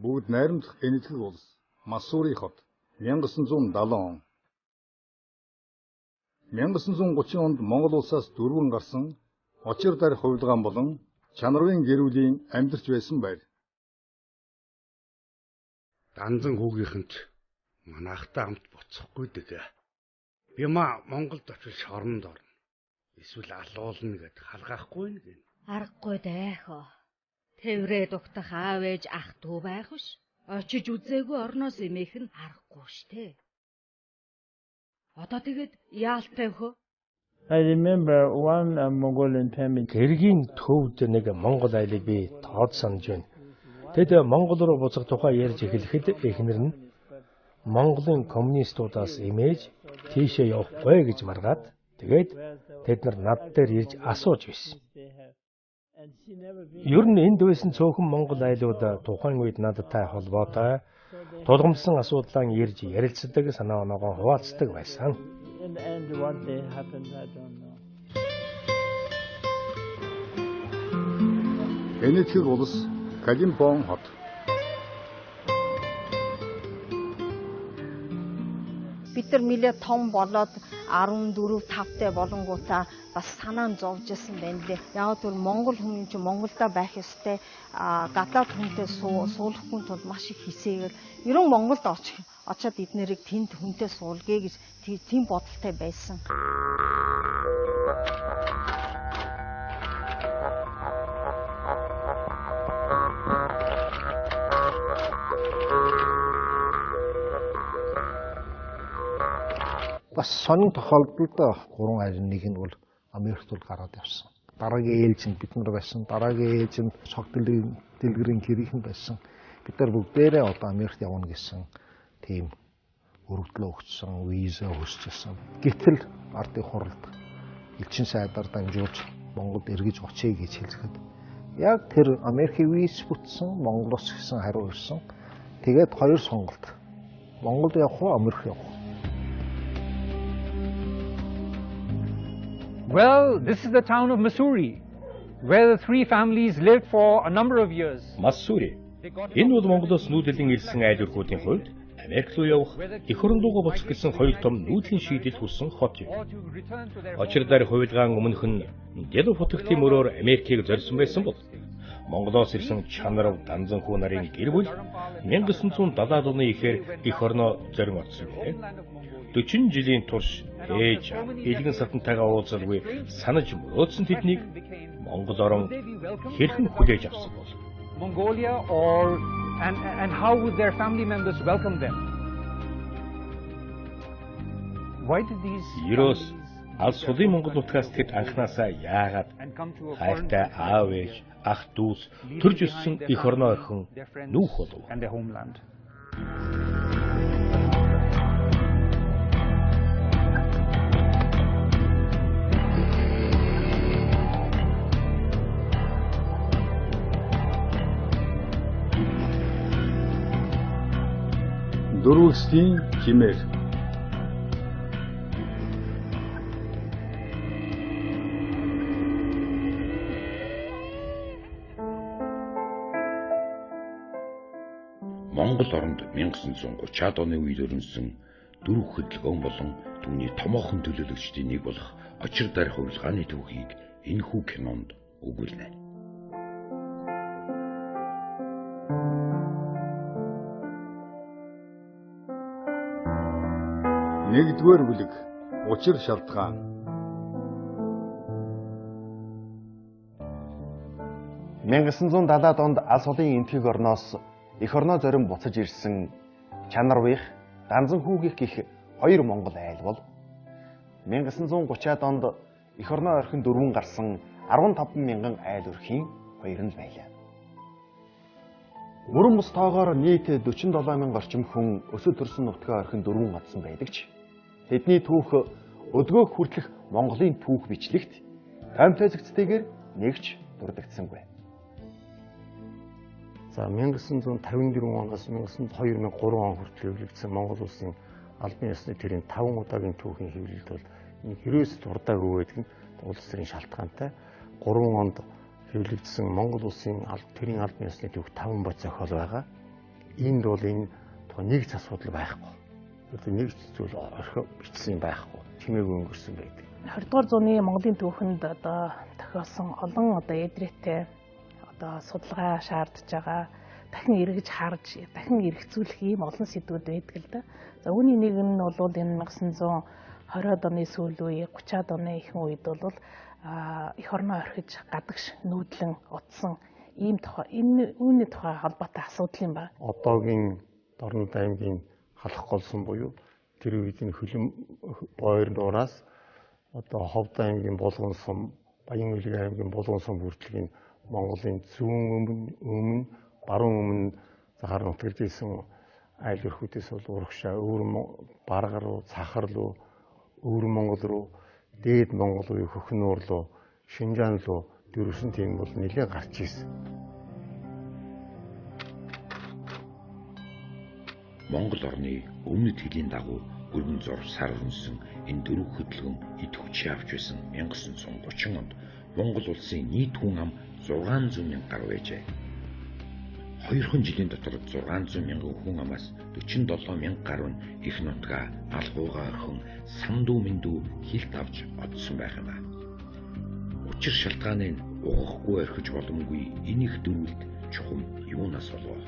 Бүгд найрамдах Энэтхэг улс, Массури хот, 1970 он. 1930 онд Монгол улсаас дөрвөн гарсан Очир дарь хувилгаан болон Чанарвын гэр бүлийн амьдарч байсан байр. Данзан хүүгийнхэнд манайхтай хамт буцахгүй дэг. Би маа Монголд очил шоронд орно. Эсвэл алуулна гэд халгаахгүй нэ гэн. Аргагүй дайхо. Тэврээ дугтах аав ээж ах дүү байх биш. Очиж үзээгүй орноос эмээх нь аргагүй штэ. Одоо тэгэд яалтай хөө. I remember one Mongolian family. Гэргийн төвд нэг монгол айлыг би тоод санаж байна. Тэд Монгол руу буцах тухай ярьж эхлэхэд эхнэр нь Монголын коммунистуудаас эмээж тийшээ явахгүй гэж маргаад тэгээд тэд нар над дээр ирж асууж байсан. Ер нь энд байсан цөөхөн монгол айлууд тухайн үед надтай холбоотой тулгамдсан асуудлаа ирж ярилцдаг, санаа оноогоо хуваалцдаг байсан. In the end, what they happened, I don't know. Энэтхэг улс, Калимпон хот. Бид нар нэлээ том болоод 14 5-тай болонгуудаа бас санаа нь зовж исэн байна лээ. Яг гэвэл монгол хүн чинь Монголдо байх ёстой, гадаад хүнтэй суулгахгүй тул маш их хисээгээр ерөн Монголд очиод эднэрийг тэнд хүнтэй суулгая гэж тийм бодолтой байсан. Бас сонин тохиолдолд 3 айл нэг нь бол Америкт бол гараад явсан. Дараагийн ээлж нь бид нар байсан. Дараагийн ээлж нь цог дэлгэрийн гэрийнхэн байсан. Бид нар бүгдээрээ одоо Америкт явна гэсэн тийм өргөдлөө өгсөн, виза хүсчихсэн. Гэтэл ардын хуралд элчин сайдаар дамжуулж Монголд эргэж очие гэж хэлэхэд яг тэр Америкийн виз бүтсэн, Монголоос гэсэн хариу ирсэн. Тэгээд хоёр сонголт. Монголд явах уу, Америк явах уу? Well, this is the town of Missouri, where the three families lived for a number of years. Массури. Энэ бол Монголоос нүүдэлэн ирсэн айл өрхүүдийн хувьд Америк руу явах, эх орон руугаа буцах гэсэн хоёр том нүүдлийн шийдэл хүрсэн хот юм. Очир дарь хувилгаан өмнөх нь Дэлв хотогтын мөрөөр Америкийг зорьсон байсан бол Монголоос ирсэн Чанарав, Данзан хүү нарын гэр бүл 1970-ад оны ихээр эх орноо зорин очсон юм. 40 жилийн турш ээж элгэн сатантайгаа уулзалгүй санаж мөрөөдсөн тэднийг Монгол орон хэрхэн хүлээж авсан бол? Mongolia or and how would their family members welcome them? Why did these Ерөөс аль сулын Монгол нутгаас тэд анханасаа яагаад хайртай аав ээж, ах дүүс төрж өссөн эх орноо орхин нүүх болов? And their homeland. Дөрвөслийн химээр. Монгол оронд 1930-ад оны үед өрнөсөн дөрөв хөдөлгөөн болон түүний томоохон төлөөлөгчдийн нэг болох Очир дарь хувилгааны түүхийг энэхүү кинонд өгүүлнэ. Нэгдүгээр бүлэг. Учир шалтгаан. 1970-ад онд аль сулын Энэтхэг орноос эх орноо зорин буцаж ирсэн Чанарвих, Данзан хүүгийнх гэх хоёр монгол айл бол 1930-ад онд эх орноо орхин дөрвөн гарсан 15 мянган айл өрхийн хоёр нь байлаа. Мөрөн бус тоогоор нийт 47 мянга орчим хүн өсөд төрсөн нутгаа орхин дөрвөн одсон байдаг ч тэдний түүх өдгөөх хүртэлх Монголын түүх бичлэгт томьтойзогцтэйгээр нэгч дурддагсангүй. За 1954 оноос 2003 он хүртэл хэвлэгдсэн Монгол улсын албан ёсны төрийн 5 удаагийн түүхийн хэвлэлд бол энэ хэрээс дурдаагүй байдаг нь улс төрийн шалтгаантай. 3 онд хэвлэгдсэн Монгол улсын төрийн албан ёсны түүх 5 бод зохиол байгаа. Энд бол энэ нэг ч асуудал байхгүй. Одоо нэг ч зүйл орхио бичсэн байхгүй. Чимээгүй өнгөрсөн байдаг. 20 дугаар зууны Монголын түүхэнд одоо тохиолсон олон одоо эдрээтэй одоо судалгаа шаардж байгаа, дахин эргэж харж, дахин эргцүүлэх ийм олон сэдвүүд байдаг л да. За үүний нэг нь бол энэ 1920-од оны сүүл үе, 30-ад оны ихэнх үед бол эх орноо орхиж гадагш нүүдлэн утсан ийм тухай энэ үүний тухай холбоотой асуудал юм ба. Одоогийн Дорнод аймгийн Халах голсон буюу тэр үед энэ хөлөн бойр нуураас одоо Ховд аймгийн Булган сум, Баян-Үлэг аймгийн Булган сум хүртэл энэ Монголын зүүн өмнө, баруун өмнө захаар нутгалж исэн айл өрхүүдээс бол урагшаа өвөр барга руу, цахар руу, өвөр Монгол руу, дээд Монгол буюу Хөхнуур руу, Шинжаан руу дөрвсөн тийм бол нэлээд гарч ирсэн. Монгол орны өмнөд хөлийн дагуу өргөн зур сар өрнөсөн энэ дөрөв хөдөлгөөн идэвхж явж байсан 1930 онд Монгол улсын нийт хүн ам 600 мянга гаруй байжээ. Хоёрхан жилийн дотор 600 мянган хүн амаас 47 мянга гаруй нь эх нутгаа алгуугаа орхин сандуу мэндүү хилт авч одсон байх юм а. Учир шалтгааны нь угахгүй орхиж боломгүй энэ их дөрвөлт чухам юунаас болов?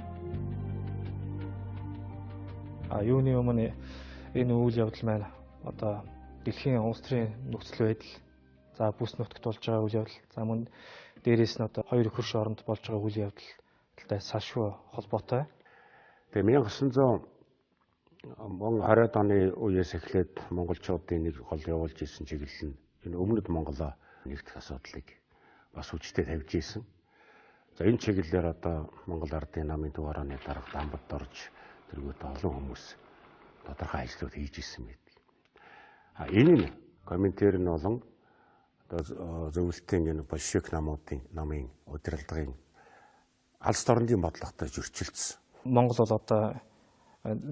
А юуны өмнө энэ үйл явдал маань одоо дэлхийн улс төрийн нөхцөл байдал, за бүс нутагт болж байгаа үйл явдал, за мөн дээрээс нь одоо хоёр хөрш оронд болж байгаа үйл явдалтай салшгүй холбоотой. Тэгээ 1920-ад оны үеэс эхлээд монголчуудын нэг гол явуулж исэн чиглэл нь энэ өмнөд Монголоо нэгдэх асуудлыг бас хүчтэй тавьж исэн. За энэ чиглэлээр одоо Монгол Ардын намын төв орооны дарга Дамбад орж тэргүүт олон хүмүүс тодорхой ажлууд хийж исэн байдаг. А энэ нь комментэр нь болон одоо зөвлөлтийн энэ большевик намуудын намын удирдлагын алс дорнодын бодлоготой зөрчилдсөн. Монгол бол одоо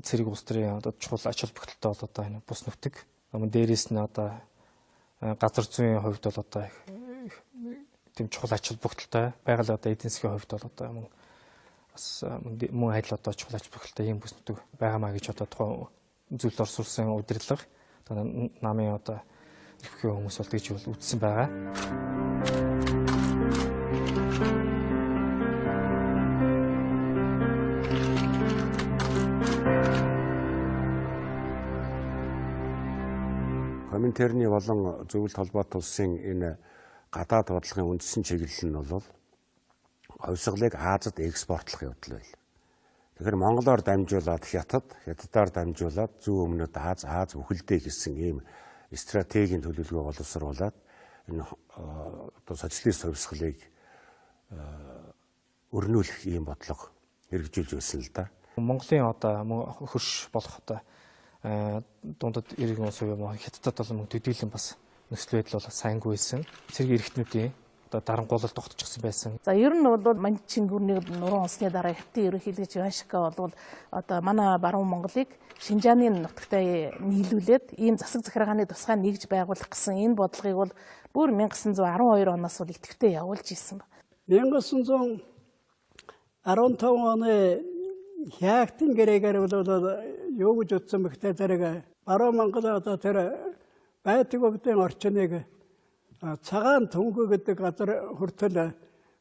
цэрэг улс төрийн одоо чухал ач холбогдолтой бол одоо энэ бус нутаг. Мөн дээрээс нь одоо газар зүйн хувьд бол одоо тийм чухал ач холбогдолтой, байгаль одоо эдийн засгийн хувьд бол одоо мөн бас мөн адил одоо чухал ач холбогдолтой ийм бүс нутаг байгаамаа гэж одоо тухайн зүйлд орсуулсан удирдлага одоо намын одоо эрхтэй хүмүүс бол тэгж бол үтсэн байгаа. Коминтерны болон зөвлөлт холбоот улсын энэ гадаад бодлогын үндсэн чиглэл нь бол хувьсгалыг Азад экспортлох явдал байл. Тэгэхээр монголоор дамжуулаад хятад, хятадаар дамжуулаад зүүн өмнөд Аз, Аз бүхэлдээ гэсэн ийм стратегийн төлөвлөгөө боловсруулад энэ одоо социалист хувьсгалыг өрнүүлэх ийм бодлого хэрэгжүүлж байсан л да. Монголын одоо хөрш болох одоо дундад иргэн улс юм хятадд бол мөн төдийлөн бас нөхцөл байдал бол сайнгүй байсан. Цэрэг эрхтнүүдийн одоо дарангуулалт тогтчихсон байсан. За ер нь бол Манчин гүрнийг нуруу онсны дараа хятадын ерөнхийлөгч Иваншика бол одоо манай баруун Монголыг Шинжааны нутагтай нийлүүлээд ийм засаг захиргааны тусгай нэгж байгуулах гэсэн энэ бодлогыг бол бүр 1912 оноос бол идэвхтэй явуулж исэн. 1915 оны Хаагтын гэрээгээр бол юу гэж утсан бэхтэй зэрэг баруун Монгол одоо тэр байдаг богдын орчныг цагаан түнгүй гэдэг газар хүртэл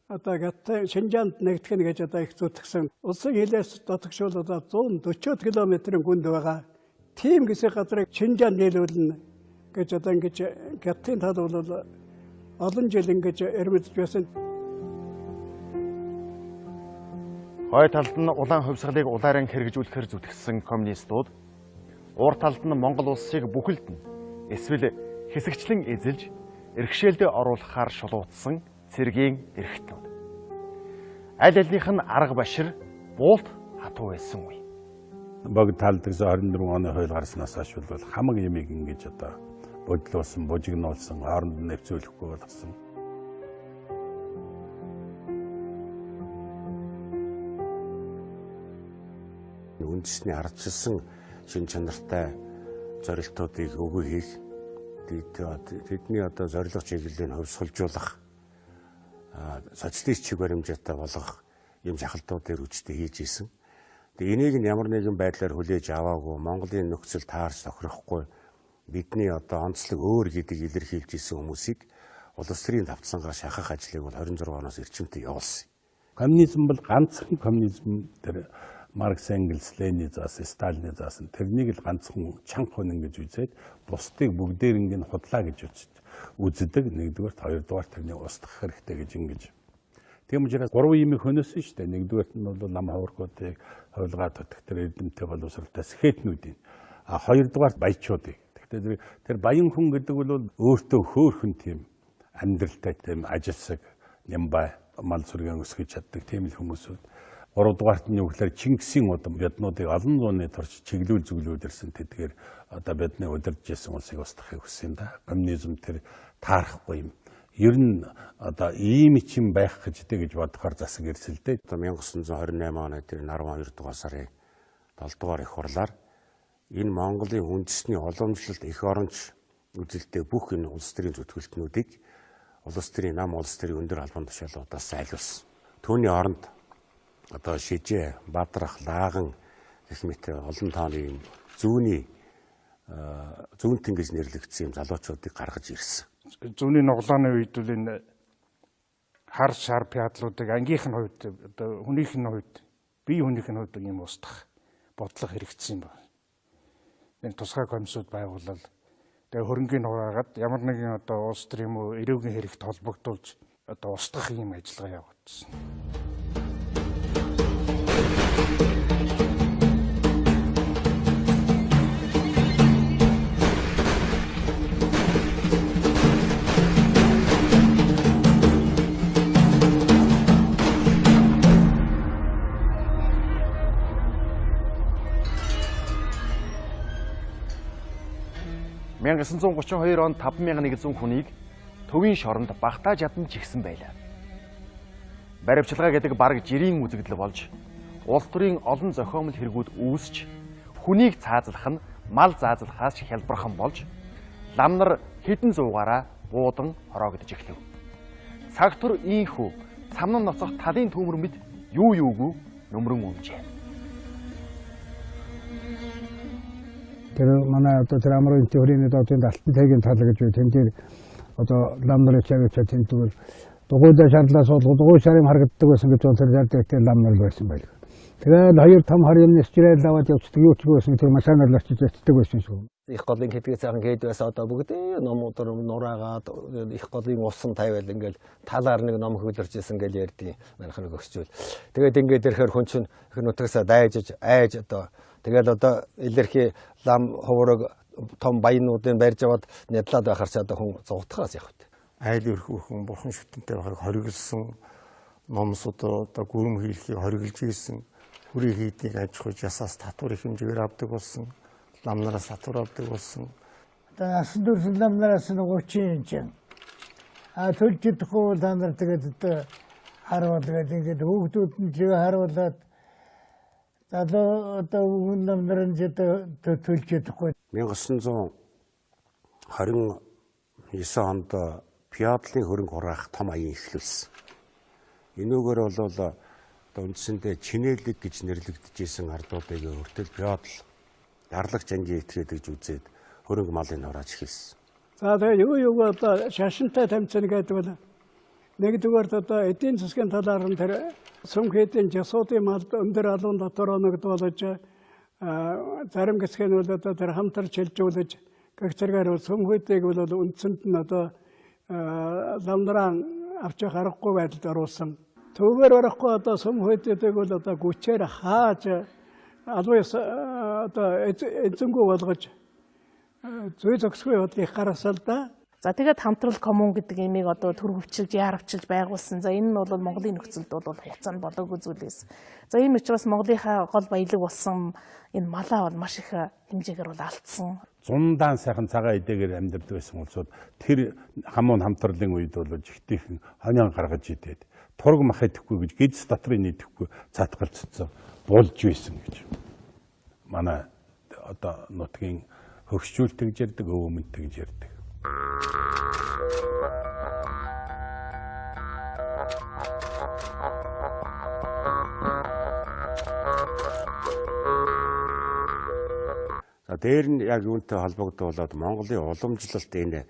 одоо хятад Шинжаанд нэгтгэх нь гэж одоо их зүтгэсэн. Улсын хилээс дотгошвол одоо 140 км-ийн гүнд байгаа. Тийм хэсэг газрыг Шинжаанд нийлүүлнэ гэж одоо ингэж хятадын тал бол олон жил ингэж эрмэлзэж байсан. Хой талд нь улаан хувьсгалыг улааран хэрэгжүүлэхээр зүтгэсэн коммунистууд, уур талд нь Монгол улсыг бүхэлд нь эсвэл хэсэгчлэн эзэлж эрхшээлдээ оруулахаар шулуутсан цэргийн эрхтнүүд. Аль альных нь арга башир буулт хатуу байсан үе. Богд талд гэсэн 24 оны хууль гарснаас хойш бол хамаг юмыг ингэж одоо бодлуулсан, бужигнуулсан, хооронд нь нэвцүүлэхгүй болгосон. Үндэсний ардчилсан шин чанартай зорилтуудыг өгөө хийх, тэдний одоо зорилго чиглэлийг хувьсгалжуулах, социалист чиг баримжаатай болгох ийм шахалтууд дээр хүчтэй хийж исэн. Тэгээ энийг нь ямар нэгэн байдлаар хүлээж аваагүй, Монголын нөхцөл таарч тохирохгүй, бидний одоо онцлог өөр гэдэг илэрхийлж исэн хүмүүсийг улс төрийн тавцангаар шахах ажлыг бол 26 оноос эрчимтэй явуулсан. Коммунизм бол ганцхан коммунизм тэр Маркс, Энгельс, Ленин заасан, Сталины заасан тэрнийг л ганцхан чанга хүнэн гэж үзээд бусдыг бүгдээр ингэ худлаа гэж үздэг. Нэгдүгээрт, хоёрдугаар тэрнийг устгах хэрэгтэй гэж ингэж. Тийм учраас гурван юм хөнөөсөн шүү дээ. Нэгдүгээрт нь бол нам ховргуудыг хувилгаа дутагт тэр эрдэмтэй боловсролтой сэхэтнүүдийг. А хоёрдугаарт баячуудыг. Тэгэхээр тэр баян хүн гэдэг бол өөртөө хөөхөн тийм амьдралтай тийм ажилсаг нямбай мал зүргэн өсгөж чаддаг тийм л хүмүүсүүд. Гуравдугаарт нь юу гэхээр Чингисийн удам биднуудыг олон зууны турш чиглүүл зүглүүд ирсэн тэдгээр одоо бидний удирдах исэн улсыг устгахыг хүссэн да. Коммунизм тэр таарахгүй юм. Ер нь одоо ийм чин байх гэж дээ гэж бодохоор засаг эрсэлдээ. Одоо 1928 оны тэр 12 дугаар сарын 7 дугаар их хурлаар энэ Монголын үндэсний уламжлалт эх оронч үзэлтэй бүх энэ улс төрийн зүтгэлтнүүдийг улс төрийн нам улс төрийн өндөр албан тушаалуудаас айлуулсан. Түүний оронд одоо шижээ, бадрах, лаган гэх мэт олон тооны юм зүүнний зүүнтэн гэж нэрлэгдсэн юм залуучуудыг гаргаж ирсэн. Зүүнний нуглааны үед бол энэ хар шар пиадлуудыг ангийнх нь хувьд одоо хүнийх нь хувьд бие хүнийх нь хувьд юм устгах бодлого хэрэгцсэн юм байна. Энэ тусгай комиссууд байгуулал тэгээ хөрөнгийн нураагаад ямар нэгэн одоо улс төр юм уу эрүүгийн хэрэгт холбогдуулж одоо устгах юм ажиллагаа явуулсан. — 1932 онд 5100 хүнийг төвийн шоронд багтааж ядан чихсэн байлаа. Баривчилгаа гэдэг бараг жирийн үзэгдэл болж улс төрийн олон зохиомл хэрэгүүд үүсч хүнийг цаазлах нь мал заазлахаас хялбархан болж лам нар хэдэн зуугаараа буудан хороогдож эхлэв. Цаг төр ийхүү цамнан ноцох талын төмөр мэд юу юугүй нөмрөн өмжээ. Тэр манай одоо тэр амрын төрийн додын алтан тайгийн тал гэж үү тэн дээр одоо лам нар чавчаа тэнтвэл дугуйдаа шарлаа суулгад дугуй шар юм харагддаг байсан гэж бол тэр зардагтай лам нар байсан байлгүй. Тэгээд хоёр том хар юм нисчрэл аваад явцдаг юу ч байсан тэр машинаар л очиж очдөг байсан шүү. Их голын хэдгээ сайхан хэд байсан одоо бүгд ном нураагаад их голын усан тавиал ингээл талаар нэг ном хөлөрч исэн гэл ярьдیں۔ Манайх нэг өгчүүл. Тэгээд ингээд ирэхээр хүн чинь их нутагсаа дайжиж айж одоо тэгэл одоо илэрхий лам хувраг том баянуудын барьж аваад нядлаад байхаар ч одоо хүн зугтахаас явах. Айл өрхөн бурхан шүтэнтэй байхыг хориглосон номсууд одоо гүрэм хийлхийг хориглож ийсэн хүрээ хийднийг аж ахуйч ясаас татвар их хэмжээгээр авдаг болсон. Лам нараас татвар авдаг болсон. Одоо насан турш лам нараас нь 30 юм чинь. А төлж чадахгүй бол та нар тэгээд одоо харуул гэдэг ингээд хүүхдүүд нь чигээ харуулад залуу одоо хүн лам нар нь одоо төлж чадахгүй. 1929 онд Пиадлын хөрөнгө хураах том аян эхлүүлсэн. Энүүгээр бол одоо үндсэндээ чинээлэг гэж нэрлэгдэжсэн ардуудыг хүртэл Пиадл дарлагч ангийн этгээд гэж үзээд хөрөнгө малыг хурааж эхэлсэн. За тэгээ юу юу одоо шашинтай тамцсан гэдэг бол нэгдүгээр одоо эдийн засгийн талаар нь тэр сүм хэдийн жасуудын малд өндөр алуун дотор оногдуулж зарим хэсэг нь бол одоо тэр хамтарч хэлжүүлж гэх зэрэгээр бол сүм хэдийг бол үндсэнд нь одоо ламдран авч явах аргагүй байдалд оруулсан. Түүгээр барахгүй одоо сүм хэдийг бол одоо гүчээр хааж албан ёс одоо эзэнгүй болгож зүй зохисгүй бодлыг их гаргасан л да. За тэгээд хамтрал коммун гэдэг имийг одоо төр хөвчилж, яаравчилж байгуулсан. За энэ нь бол Монголын нөхцөлд бол хугацаанд болоогүй зүйлээс. За ийм учраас Монголынхаа гол баялаг болсон энэ малаа бол маш их хэмжээгээр бол алдсан. Зундаан сайхан цагаан эдээгээр амьдардаг байсан улсууд тэр хамуун хамтрлын үед бол жигтийнхэн хонион гаргаж идээд тург мах идэхгүй гэж гидс дотрын идэхгүй цаатгалцсан болж байсан гэж. Манай одоо нутгийн хөгшчүүлт гэж ярьдаг, өвөмөнт гэж ярьдаг. За дээр нь яг юунтай холбогдуулаад Монголын уламжлалт энэ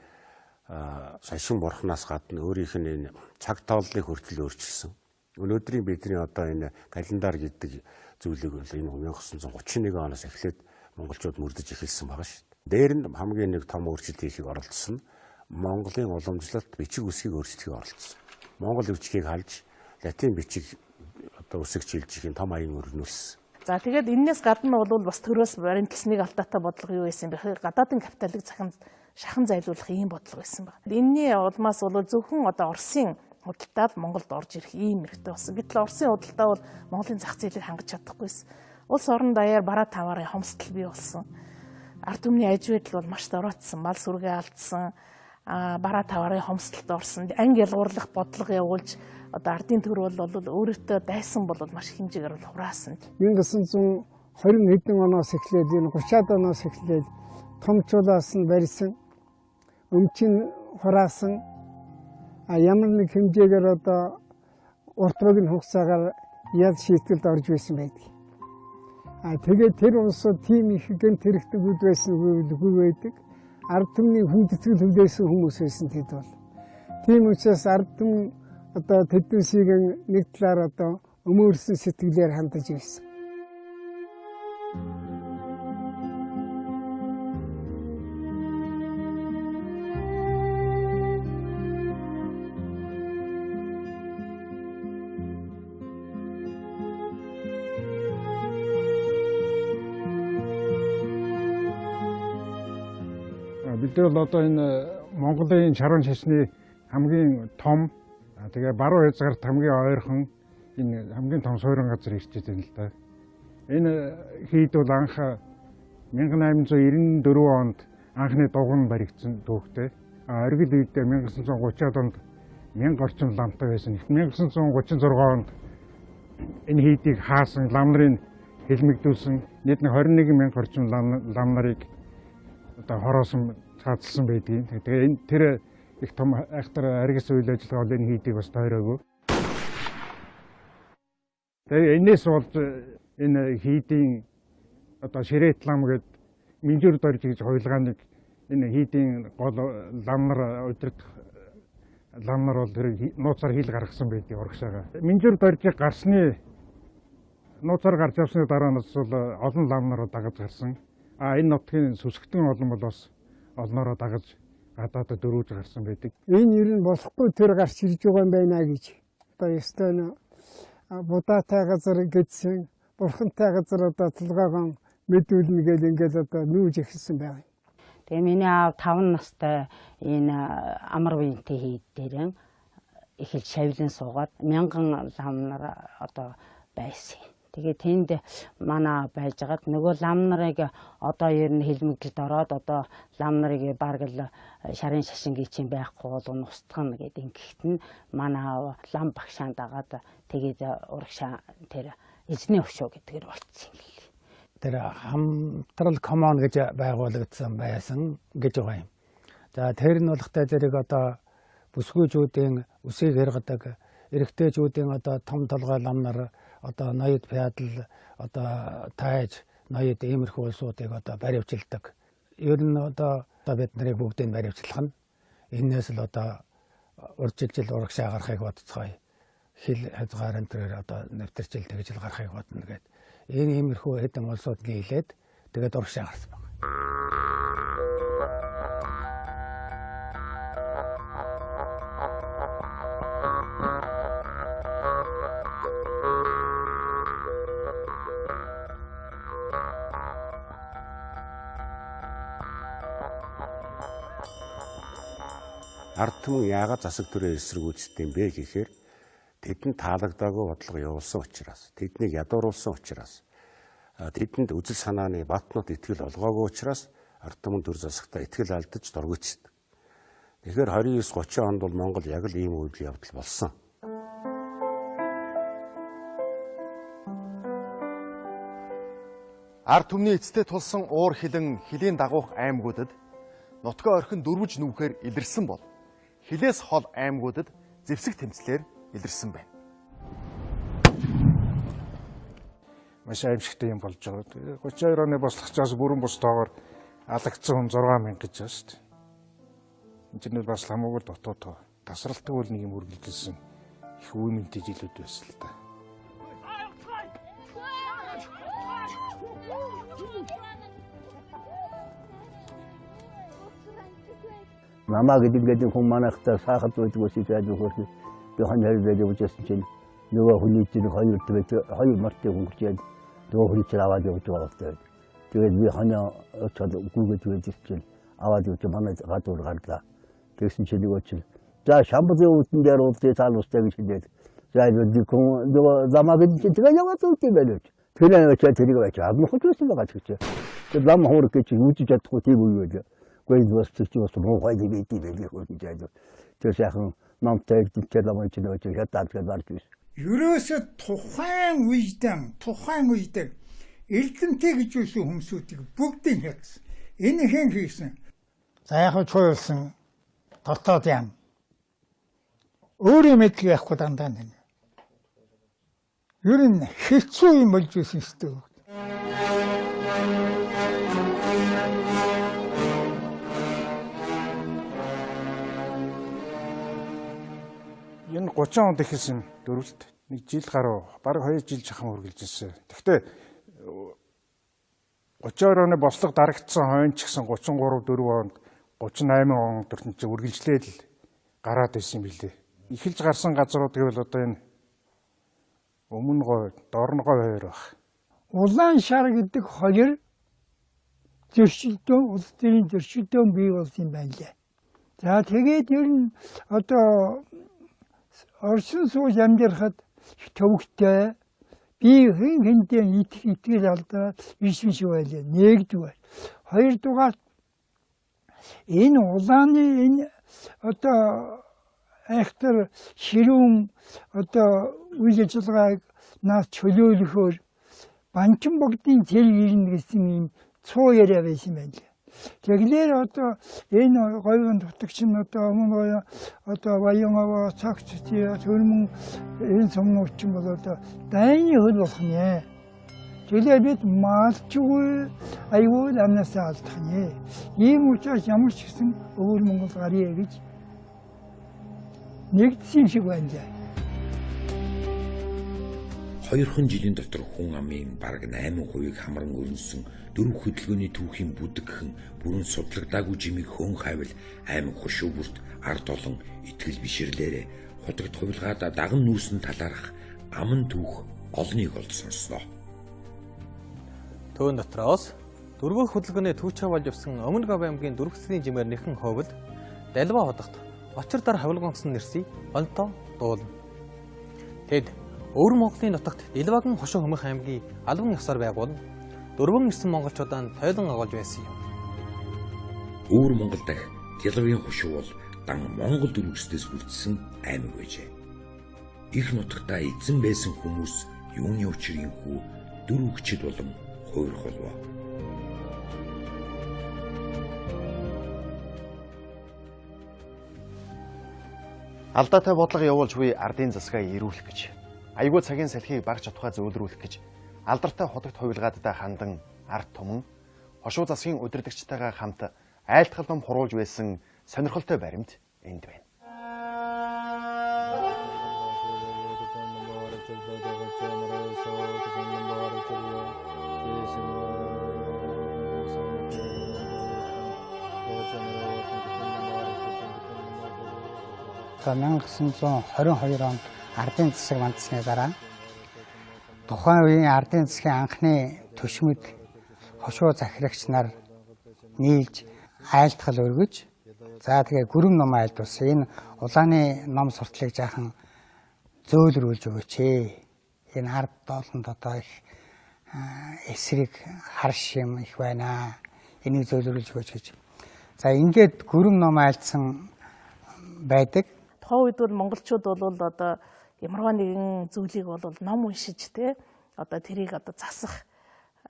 шашин бурхнаас гадна өөрийнх нь энэ цаг тооллыг хүртэл өөрчилсөн. Өнөөдрийн бидний одоо энэ календар гэдэг зүйлийг бол энэ 1931 оноос эхлээд монголчууд мөрдөж эхэлсэн байгаа шүү дээ. Дээр нь хамгийн нэг том өөрчлөлт хийхийг оролдсон нь Монголын уламжлалт бичиг үсгийг өөрчлөхийг оролдсон. Монгол бичгийг халж латин бичиг одоо үсэг чилжихийн том аян өрнүүлсэн. За тэгээд энээс гадна бол бас төрөөс баримтлсан нэг алдаатай бодлого юу байсан бэ? Гадаадын капиталыг шахан зайлуулах ийм бодлого байсан байна. Энэний улмаас бол зөвхөн одоо Оросын худалдаа л Монголд орж ирэх ийм хэрэгтэй болсон. Гэтэл Оросын худалдаа бол Монголын зах зээлийг хангаж чадахгүйсэн. Улс орон даяар бараа таваарын хомсдол бий болсон. Ард түмний аж байдал бол маш дороотсон, мал сүргээ алдсан, бараа таваарын хомсдолд орсон. Анги ялгуурлах бодлого явуулж одоо ардын төр бол өөрөөтэй дайсан бол маш их хэмжээгээр бол хураасан. 1920 хэдэн оноос эхлээд энэ 30-аад оноос эхлээд томчуулаас нь барьсан, өмчин хураасан, ямар нэг хэмжээгээр одоо урт богино хугацаагаар ял шийтгэлд орж байсан байдаг. Тэгээд тэр улсууд тийм их гэмт хэрэгтгүүд байсан үгүй байдаг. Ард түмний хүндэтгэл хүлээсэн хүмүүс байсан тэд бол. Тийм учраас ард түмэн одоо тэднээсийг нэг талаар одоо өмөөрсөн сэтгэлээр хандаж байсан. Бид бол одоо энэ Монголын шарван шашны хамгийн том, тэгээ баруун хязгаарт хамгийн ойрхон энэ хамгийн том суурин газар ирж байна л да. Энэ хийд бол анх 1894 онд анхны дугуй баригдсан түүхтэй. Оргил үедээ 1930-ад онд 1000 орчим ламтай байсан. 1936 онд энэ хийдийг хаасан, лам нарын хэлмэгдүүлсэн. Нийт нь 21 мянга орчим лам нарыг одоо хороосон, цаазалсан байдгийг. Тэгээ энэ тэр их том айхтар аргис үйл ажиллагаа бол энэ хийдийг бас тойроогүй. Тэгээ энэс болж энэ хийдийн одоо ширээт лам гээд Минжүр дорж гэж хувилгааныг энэ хийдийн гол лам нар удирдах лам нар бол тэр нууцаар хил гаргасан байдгийг урагшаага. Минжүр доржийг гарсны нууцаар гарч явсны дараа нь бол олон лам нар дагаж гарсан. А энэ нутгийн сүсгтэн олон бол бас олноороо дагаж гадаадад дөрүүж гарсан байдаг. Энэ ер нь болохгүй тэр гарч ирж байгаа юм байна гэж. Одоо ёстой будаатай газар гэдсэн, бурхантай газар одоо толгойгон мэдүүлнэ гэл ингээл одоо нүүж эхэлсэн байгаа. Тэгээ миний аав 5 настай энэ амар үеинтэй хийд дээр эхэлж шавлан суугаад мянган лам нар одоо байсан. Тэгээ тэнд манай байжгаад нөгөө лам нарыг одоо ер нь хэлмэглэлд ороод одоо лам нарыг бараг л шарын шашин гिचэн байхгүй бол устгана гэдэг ингэхт нь манай аав лам багшаан дагаад тэгээд урагшаа тэр эзний өшөө гэдгээр болцсон юм лээ. Тэр хамтрал коммун гэж байгуулагдсан байсан гэж байгаа юм. За тэр нь болохтой зэрэг одоо бүсгүйчүүдийн үсийг хэргадаг, эрэгтэйчүүдийн одоо том толгой лам нар одоо ноёд феадл одоо тайж ноёд иймэрхүү улсуудыг одоо баривчилдаг. Ер нь одоо бид нарыг бүгдийг баривчлах нь энээс л одоо урьдчилж урагшаа гарахыг бодцгоё. Хил хязгаар энэ төрөөр одоо нэвтэрчил тэгж л гарахыг бодно гэд. Энэ иймэрхүү хэдэн улсууд нийлээд тэгээд урагшаа гарсан байна. Ард түмэн яагаад засаг төрөө эсэргүүцдэг юм бэ гэхээр тэдэнд таалагдаагүй бодлого явуулсан учраас, тэднийг ядууруулсан учраас, тэдэнд үзэл санааны батнууд итгэл олгоогүй учраас ард түмэн төр засагтаа итгэл алдаж доргоцдог. Тэгэхээр 29-30 онд бол Монгол яг л ийм үйл явдал болсон. Ард түмний эцэстээ тулсан уур хилэн хилийн дагуух аймагуудад нутгаа орхин дөрвөж нүүхээр илэрсэн бол хилээс хол аймагуудад зэвсэг тэмцлээр илэрсэн байна. Маш аимшигтай юм болж байгаа. 32 оны бослогчоос бүрэн бус тоогоор алагдсан хүн 6000 гэж байна шүү дээ. Энэ чинь бас хамаагүй дутуу тоо. Тасралтгүй бол нэг юм үргэлжилсэн их үе мэнтэй жилүүд байсан л да. Намаа гэдэг гэдэг хүн манайхтай саахад байдаг ус яаж өгөхөр би хон хоёр байж явжсэн чинь нөгөө хүний чинь хоёр байж хоёр мартыг хөнгөж яад нөгөө хүний чинь аваад явж байгаа хэрэгтэй. Тэгээд би хоноо очоод гүгэж өгöd чинь аваад явж манай гадуур гарлаа. Тэгсэн чинь нөгөө чинь за шамбазын үүдэн дээр уулзъя цаал устай гэж хэлээд за би нөгөө замаа гэдэг чинь тэгээ яваад өгд юм байл гэж. Тэр очоод тэрийг очоод алмах байсан байгаа ч гэж. Тэр лам хуурах гэж үүсэж чадахгүй тийм үе байлаа. Гэхдээ бас чи бас муухай юм идэв байлээ хөө гэж яа. Тэр сайхан номтой дичээ ламын чинь очиж хятад гэж барж байсан. Ерөөсө тухайн үед эрдэмтэй гэж байсан хүмүүсүүдийг бүгдийг хятсан. Энэ хэн хийсэн? За яг нь чуулсан дотоод яам. Өөрийн мэдлэг байхгүй дандаа нэг. Ер нь хэцүү юм болж байсан шүү дээ. Энэ 30 онд эхэлсэн дөрвөлт нэг жил гаруй, бараг 2 жил жахан үргэлжилсэн. Гэхдээ 32 оны бослого дарагдсан хойно ч гэсэн 33 4 онд 38 онд төртөн чинь үргэлжлээд л гараад байсан юм билээ. Эхэлж гарсан газрууд гэвэл одоо энэ Өмнө говь, Дорн говь хоёр баг. Улаан шар гэдэг хоёр зөрчилдөөн, улс төрийн зөрчилдөөн бий болсон юм байна лээ. За тэгээд ер нь одоо оршин сууж амьдрахад төвөгтэй би хэн хэнтэй итгэл алдраад ирсэн шиг байлаа. Нэгдүгээр. Хоёрдугаар энэ улааны энэ одоо айхтар ширүүн одоо үйл ажиллагааг наас чөлөөлөхөөр банчин богдын зэрэг ирнэ гэсэн юм цуу яриа байсан байна лээ. Тэглээр одоо энэ говийн дутагч нь одоо өмнө говь одоо Баян-Овоо, Цогц, Төрмөн энэ сумнууд чинь бол одоо дайны хөл болох нэ. Тэглээр бид малчгүй аюул амнасаа алдах нэ. Ийм учраас ямар ч гэсэн өвөр Монгол гарья гэж нэгдсэн юм шиг байна лээ. Хоёрхан жилийн дотор хүн амын бараг 8%-ийг хамран өрнөсөн дөрөв хөдөлгөөний түүхийн бүдэгхэн бүрэн судлагдаагүй жимийг хөөн хайвал аймаг хошуу бүрт ард олон итгэл бишрлээрээ хутагт хувилгаадаа даган нүүсэн талаарх аман түүх олныг олж сонсноо. Төвөн дотроос дөрвөн хөдөлгөөний түүчээ болж явсан Өмнө Говь аймгийн дөрвөсний жимээр нэхэн ховл Далбаа худагт очир дар хавилгонгсон нэрсийг онтоо дуулна. Тэд Өвөр Монголын нутагт Дэлбагийн хошуу хөмөх аймгийн албан ёсоор байгуулна. Дөрвөн ирсэн монголчуудаа тойлон агуулж байсан юм. Өвөр Монгол дахь Дэлбагийн хошуу бол дан Монгол дөрвөсдөөс бүрдсэн аймаг байжээ. Их нутагтаа эзэн байсан хүмүүс юуны учир энхүү дөрвөгчд болон хувирах болов. Алдаатай бодлого явуулж буй ардын засгаа ирүүлэх гэж, аюулгүй цагийн салхийг багж чадхаа зөөлрүүлэх гэж, алдартай хутагт хувилгаадтай хандан ард түмэн хошуу засгийн удирдагчтайгаа хамт айлтгал ном хуруулж байсан сонирхолтой баримт энд байна. За 1922 онд ардын засаг мандсны дараа тухайн үеийн ардын засгийн анхны төшмөд хошуу захирагч нар нийлж айлтгал өргөж, за тэгээ гүрэм ном айлдуулсан. Энэ улааны ном суртлыг жаахан зөөлрүүлж өгөөч ээ. Энэ ард доолонд одоо их эсрэг харш юм их байна. Энийг зөөлрүүлж өгөөч гэж. За ингээд гүрэм ном айлдсан байдаг. Тухайн үед бол монголчууд бол одоо ямарваа нэгэн зүйлийг бол ном уншиж те одоо тэрийг одоо засах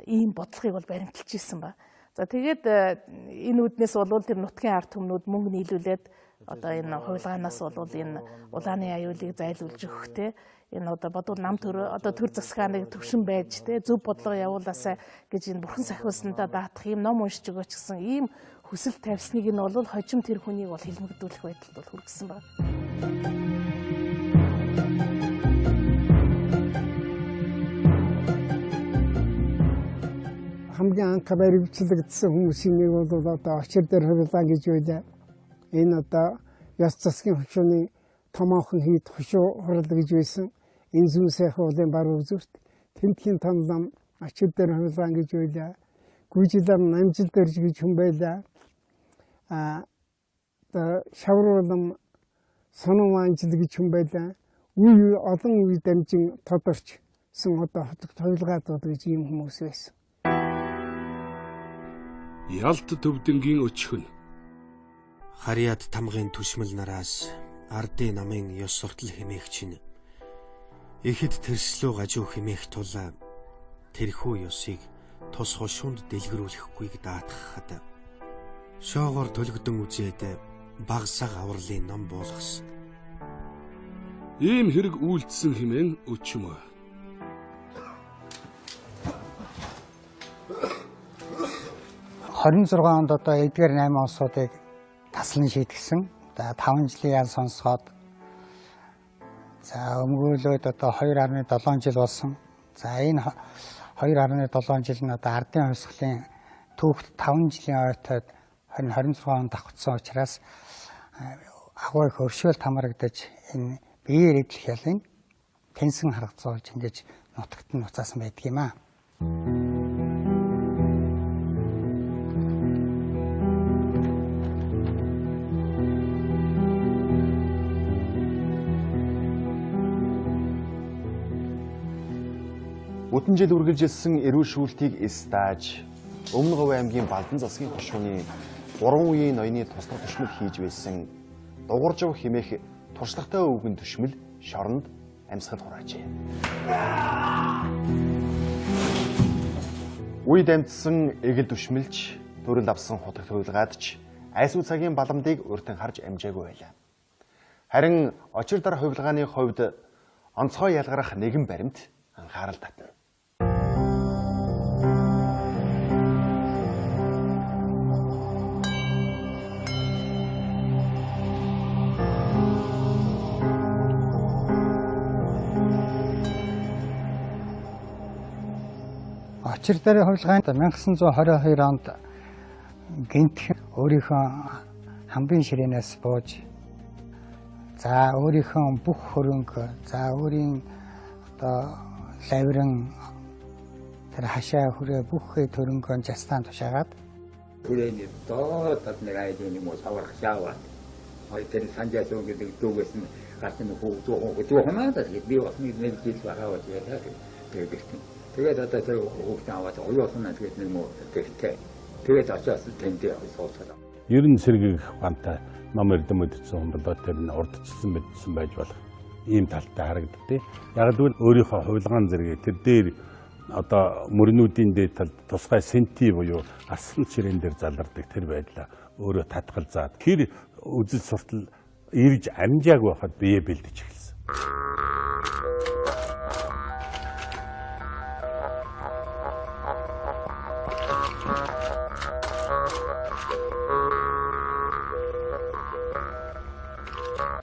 ийм бодлогыг бол баримталж ирсэн ба. За тэгээд энэ үднээс бол тэр нутгийн ард түмнүүд мөнгө нийлүүлээд Одоо энэ хувилгаанаас бол энэ улааны аюулыг зайлуулж өгөх те, энэ одоо бодвол нам төр одоо төр засгааныг төвшин байж те зөв бодлого явуулаасай гэж энэ бурхан сахиусандаа даатах юм ном уншиж өгөөч гэсэн ийм хүсэл тавьсныг нь бол хожим тэр хүнийг бол хилмигдүүлэх байдалд бол хүргэсэн байна. Хамгийн анх баримтлагдсан хүмүүсийн нэг бол одоо очир дээр хувилгаан гэж байлаа. Энэ одоо ёс засгийн хошууны томоохон хийд хошуу хурал гэж байсан. Энэ зүүн сайхан уулын баруун зүрт тэмдгийн том лам очир дээр хувилгаан гэж байлаа. Гүйжилам намжил дөрж гэж хүн байлаа. Одоо шавруулам сонон анжил гэж хүн байлаа. Үе олон үе дамжин тодорчсон одоо хотогт хувилгаадууд гэж ийм хүмүүс байсан. Ялт төвдөнгийн өчхөн Харьяат тамгын түшмэл нараас ардын намын ёс суртал хэмээх чинь ихэд тэрслүү гажуу хэмээх тул тэрхүү ёсыг тус хошуунд дэлгэрүүлэхгүйг даатгахад шоогоор төлгөдөн үзээд багсаг авралын ном буулгасан. Ийм хэрэг үйлдсэн хэмээн өчмөө. 26 онд одоо эдгээр 8 улсуудыг таслан шийдгсэн. За 5 жилийн ял сонсгоод за өмгөөлөөд одоо 2.7 жил болсон. За энэ 2.7 жил нь одоо ардын хувьсгалын түүхт 5 жилийн ойтойд 2026 онд давхцсан учраас агуу их өршөөлт хамрагдаж энэ биеэр эдлэх ялын тэнсэн харгацуулж ингэж нутагт нь уцаасан байдаг юм аа. Бүтэн жил үргэлжилсэн эрүүл шүүлтийг эс дааж Өмнө Говь аймгийн Балдан засгийн хошууны 3 үеийн ноёны туслах түшмэл хийж байсан Дугуйржав хэмээх туршлагатай өвгөн түшмэл шоронд амьсгал хураажээ. Үе дамжсан эгэл түшмэлч төрөл авсан хутагт хувилгаадч айсүү цагийн баламдыг урьдын харж амжаагүй байлаа. Харин очир дар хувилгааны хувьд онцгой ялгарах нэгэн баримт анхаарал татна. Очир дарын хувилгаанд 1922 онд гинтхэн өөрийнхөө хамбын ширээнээс бууж за өөрийнхөө бүх хөрөнгө за өөрийн одоо лавран тэр хашаа хүрээ бүх хөрөнгөө жастан тушаагаад хүрээний доод тал нэг айлын юм уу саврах шааваад тэр санжаасан гэдэг дүүгээс нь гарсан хүү дүүхнаа тэгээд би бас нэг жил байгаа гэж ярьлаа тэгээд. Тэгээд одоо тэр хүүхдээ аваад оюусан тэгээд нэг муу тэгтэй. Тэгээд очиас тэнд сууцгаа. Ер нь сэргийгэх ухаантай ном эрдэм мэдсэн хүн болоо тэр нь урдчилсан мэдсэн байж болох ийм талтай харагддээ. Яг л өөрийнхөө хувилгаан зэрэг тэр дээр одоо мөрнүүдийн дээд талд тусгай сенти буюу арсан ширээн дээр залардаг тэр байдлаа өөрөө татгалзаад тэр үзэл суртал ирж амжаагүй байхад бие бэлдэж эхэлсэн.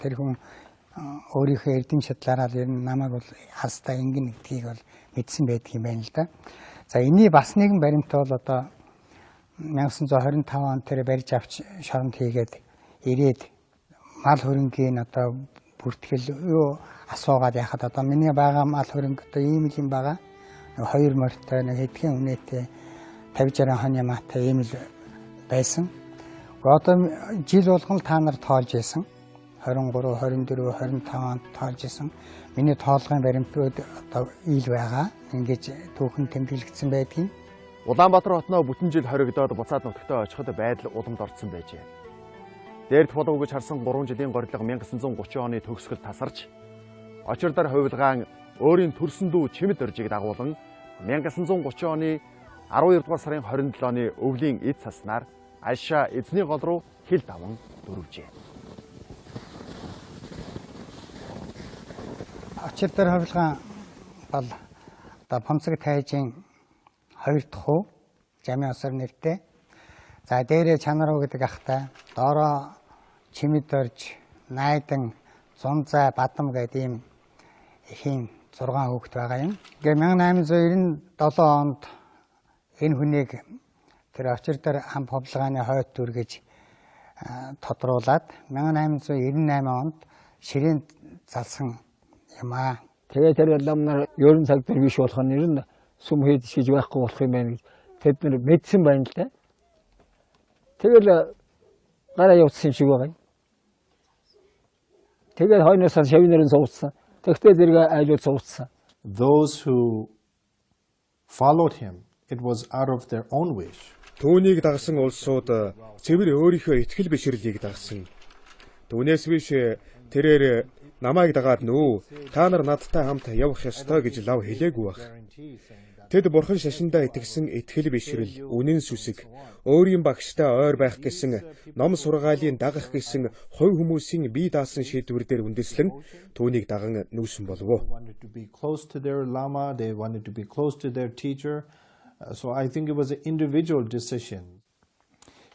Тэр хүн өөрийнхөө эрдэм шатлаараа л ер нь намайг бол хастаа ингэн гэдгийг бол мэдсэн байдаг юм байна л да. За энэний бас нэгэн баримт бол одоо 1925 он тэр барьж авч шоронд хийгээд ирээд мал хөрөнгийн одоо бүртгэл юу асуугаад яхад одоо миний байгаа мал хөрөнгө одоо ийм л юм байгаа. Хоёр морьтой нэг хэдхэн үнэтэй 50 60 хонь ямаатай ийм л байсан. Одоо жил болгон та нар тоолж исэн. 23, 24, 25 онд тоолж исэн. Миний тоолгын баримтууд одоо ил байгаа. Ингэж түүхэн тэмдэглэгдсэн байдгийг. Улаанбаатар хотноо бүтэн жил хоригдоод буцаад нутагтаа очиход байдал уламд орцсон байжээ. Дээрд болов гэж харсан 3 жилийн горилго 1930 оны төгсгөл тасарч очир дар хувилгаан өөрийн төрсөн дүү Чимэд оржийг дагуулan 1930 оны 12 дугаар сарын 27-ны өвлийн эд цаснаар Альшаа эзний гол руу хил даван дөрвжээ. Очир дээр ховлогон бол одоо Помцог тайжийн хоёр дахь хүү Жамын осор нэртэй. За дээрээ Чанаруу гэдэг ахтай, доороо Чимэд орж, Найдан, Зунзай, Бадам гэдэг ийм эхийн 6 хүүхэд байгаа юм. Ингээ 1897 онд энэ хүнийг тэр очир дээр хамт ховлогооны хойд дүр гэж тодруулаад 1898 онд ширээнд залсан юм аа. Тэгээд тэр лам нар ерөн цаг дээр биш болох нь ер нь сүм хийд шиж байхгүй болох юм байна гэж тэд нар мэдсэн байна л да. Тэгэл гараа явуулсан юм шиг байгаа юм. Тэгээд хойноос нь шавнарын сууцсан. Тэгтээ зэрэг айлууд сууцсан. Those who followed him, it was out of their own wish. Түүнийг дагсан улсууд цэвэр өөрийнхөө итгэл бишрлийг дагсан. Түүнээс биш тэрээр намайг дагаад нүү, та нар надтай хамт явах ёстой гэж лав хэлээгүй байх. Тэд бурхан шашиндаа итгэсэн итгэл бишрэл, үнэн сүсэг, өөрийн багштай ойр байх гэсэн ном сургаалын дагах гэсэн хувь хүмүүсийн бие даасан шийдвэр дээр үндэслэн түүнийг даган нүүсэн болов уу? Wanted to be close to their lama, they wanted to be close to their teacher. So I think it was an individual decision.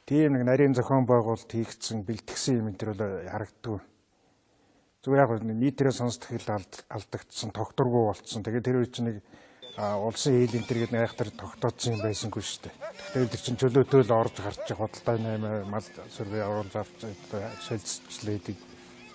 Тийм нэг нарийн зохион байгуулалт хийгдсэн, бэлтгэсэн юм энэ төр бол харагддаггүй. Зүгээр яг нийтээрээ сонсдог хэл алдагдсан, тогтворгүй болцсон. Тэгээд тэр үе чинь нэг улсын хэл энэ төр гэдэг айхтар тогтооцсон юм байсангүй шүү дээ. Тэгэхээр тэр чинь чөлөөтэй л орж гарч худалдааны мал сүргээ оруулж авч солилцчлээ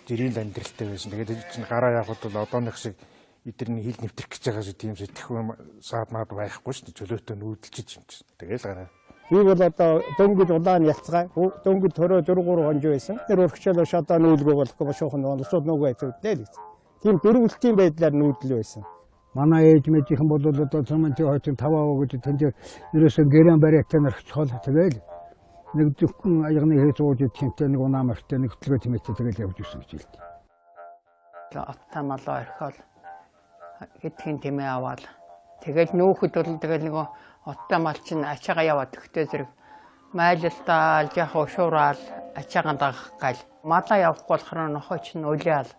жирийн л амьдралтай байсан. Тэгээд тэр чинь гараа явахад бол одооных шиг эдний хил нэвтрэх гэж байгаа шиг тийм сэтгэхүй саад маад байхгүй шүү дээ. Чөлөөтэй нүүдэлчиж юм чинь. Тэгэл гараа. Би бол одоо дөнгөж улаан ялцгай, дөнгөж төрөө 4 3 хонж байсан. Тэр урагшаал шодоо нүүлгөө болохгүй бошуухан улсууд нүгөө эцэгдлээ л гэж. Тийм дөрвөлтийн байдлаар нүүдэл байсан. Манай ээж мэжийнхэн бол одоо цомын хойчин таваа гэж тэн дээр ерөөсөө гэрэн бариатай нархчихол тэгэл нэг зөвхөн аягны хээ сууж идэх нэг унаа мартай нэг хөтлөгөө тэмээтэй тэгэл явж ирсэн гэж хэлдэг. Оттой малоо орхиол хэдхэн тэмээ аваад тэгэл нүүхэд бол тэгэл нөгөө оттой мал чинь ачаагаа яваад өгтөө зэрэг майлалтаал яах ушуураал ачаагаа дагах гал малаа явахгүй болохоор нохой чинь улиал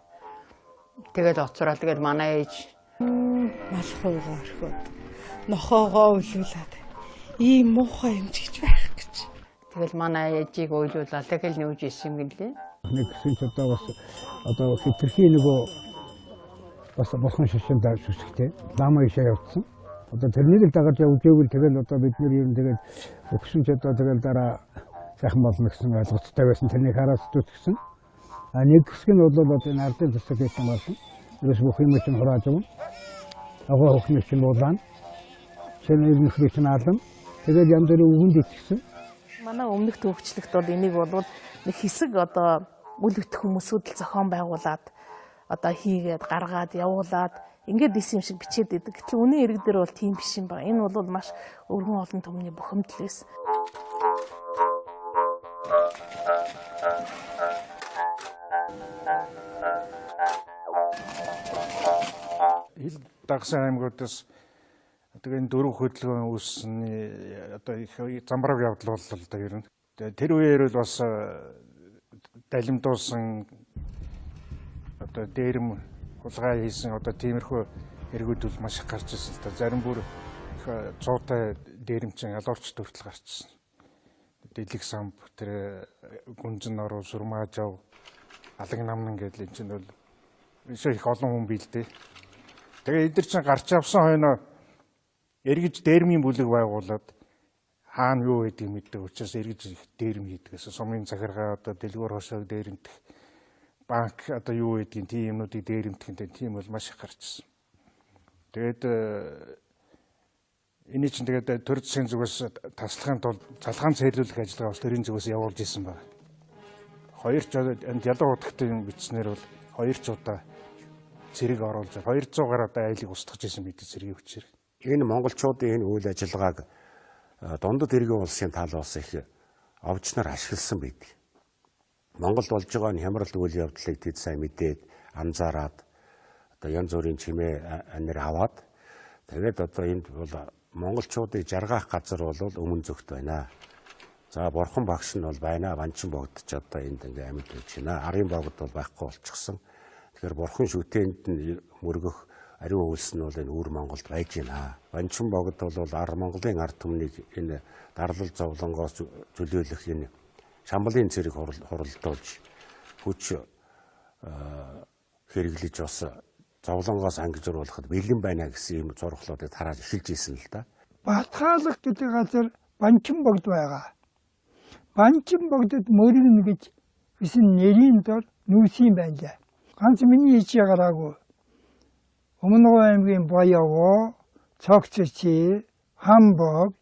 тэгэл оцроо тэгэл манай ээж малхуугаа орхиод нохоогоо уйлуулад ийм муухай юм ч гэж байх гэж. Тэгэл манай ээжийг уйлуулаад тэгэл нүүж исэн юм гэлээ. Нэг гэсэн ч одоо бас одоо хитрхи нөгөө бас бурхан шашинд сүсгтэй лама ишээ явцсан. Одоо тэрнийг л дагаж явж ивэл тэгэл одоо бид нэр ер нь тэгэл өгсөн ч одоо тэгэл дараа сайхан болно гэсэн ойлголттой байсан. Тэрнийг хараад зүтгэсэн. А нэг хэсэг нь бол одоо энэ ардын засаг гэсэн болсон. Ерөөс бүх юм чинь хурааж өгнө. Агуу хөхний чинь буулаана. Шинэ нөхрийг чинь аална. Тэгээд янз бүрийн үгэнд итгэсэн. Манай өмнөх төвчлөгт бол энийг бол нэг хэсэг одоо үл өтөх хүмүүсүүд л зохион байгуулад одоо хийгээд гаргаад явуулаад ингээд исэн юм шиг бичээд идэг. Гэтэл үнэн хэрэг дээр бол тийм биш юм байна. Энэ бол маш өргөн олон түмний бухимдал байсан. Хил дагсан аймагуудаас тэгээ энэ дөрөв хөдөлгөөн үүссэний одоо их замбраг явдал боллоо л да ер нь. Тэр үеэр бол бас далимдуулсан одоо дээрэм хулгай хийсэн одоо тиймэрхүү хэрэгүүд бол маш их гарч ирсэн л да. Зарим бүр их цуутай дээрэмчин ялуурч хүртэл гарчсан. Дэлэг самб тэр гүнзэн оруу сүрмаажав алаг намнан гэдэл энэ чинь бол их олон хүн биелдэ. Тэгээ эдгээр чинь гарч авсан хойноо эргэж дээрмийн бүлэг байгуулад хаана юу байдгийг мэддэг учраас эргэж дээрэм хийдэг. Сумын захиргаа одоо дэлгүүр хошоог дээрэмдэх, банк одоо юу байдгийг тийм юмнуудыг дээрэмдэх нь тийм бол маш их гарчсан. Тэгээд эний чинь тэгээд төр засгийн зүгээс таслахын тулд залхаан цэрлүүлэх ажиллагаа бас төрийн зүгээс явуулж исэн байна. Хоёр ч энд ялуу удагтай юм бичснээр бол хоёр ч удаа цэрэг оруулж 200 гаруй одоо айлыг устгаж исэн бид цэргийн хүчээр. Энэ монголчуудын энэ үйл ажиллагааг дундад иргэн улсын талаас их овч нар ашигласан байдаг. Монголд болж байгаа энэ хямралт үйл явдлыг тэд сайн мэдээд анзаараад одоо янз бүрийн чимээ анир аваад тэгээд одоо энд бол монголчуудыг жаргаах газар бол өмнө зөвхт байна. За бурхан багш нь бол байна. Ванчин богдч одоо энд ингээ амьд байж байна. Арын богд бол байхгүй болчихсон. Тэгэхээр бурхан шүтээнд нь мөргөх ариун үйлс нь бол энэ өвөр Монголд байж байна. Банчин богд бол ар Монголын ард түмнийг энэ дарлал зовлонгоос чөлөөлөх энэ Шамбалын цэрэг хуралдуулж хүч хэрэглэж бас зовлонгоос ангижруулахад бэлэн байна гэсэн ийм зурхлуудыг тарааж эхэлж исэн л да. Батхаалга гэдэг газар Банчин богд байгаа. Банчин богдод мөргөнө гэж гэсэн нэрийн дор нүүсэн байлаа. Ганц миний ичээ гараагүй. Өмнө Говь аймгийн Баявоо, Цогцчи, Хамбог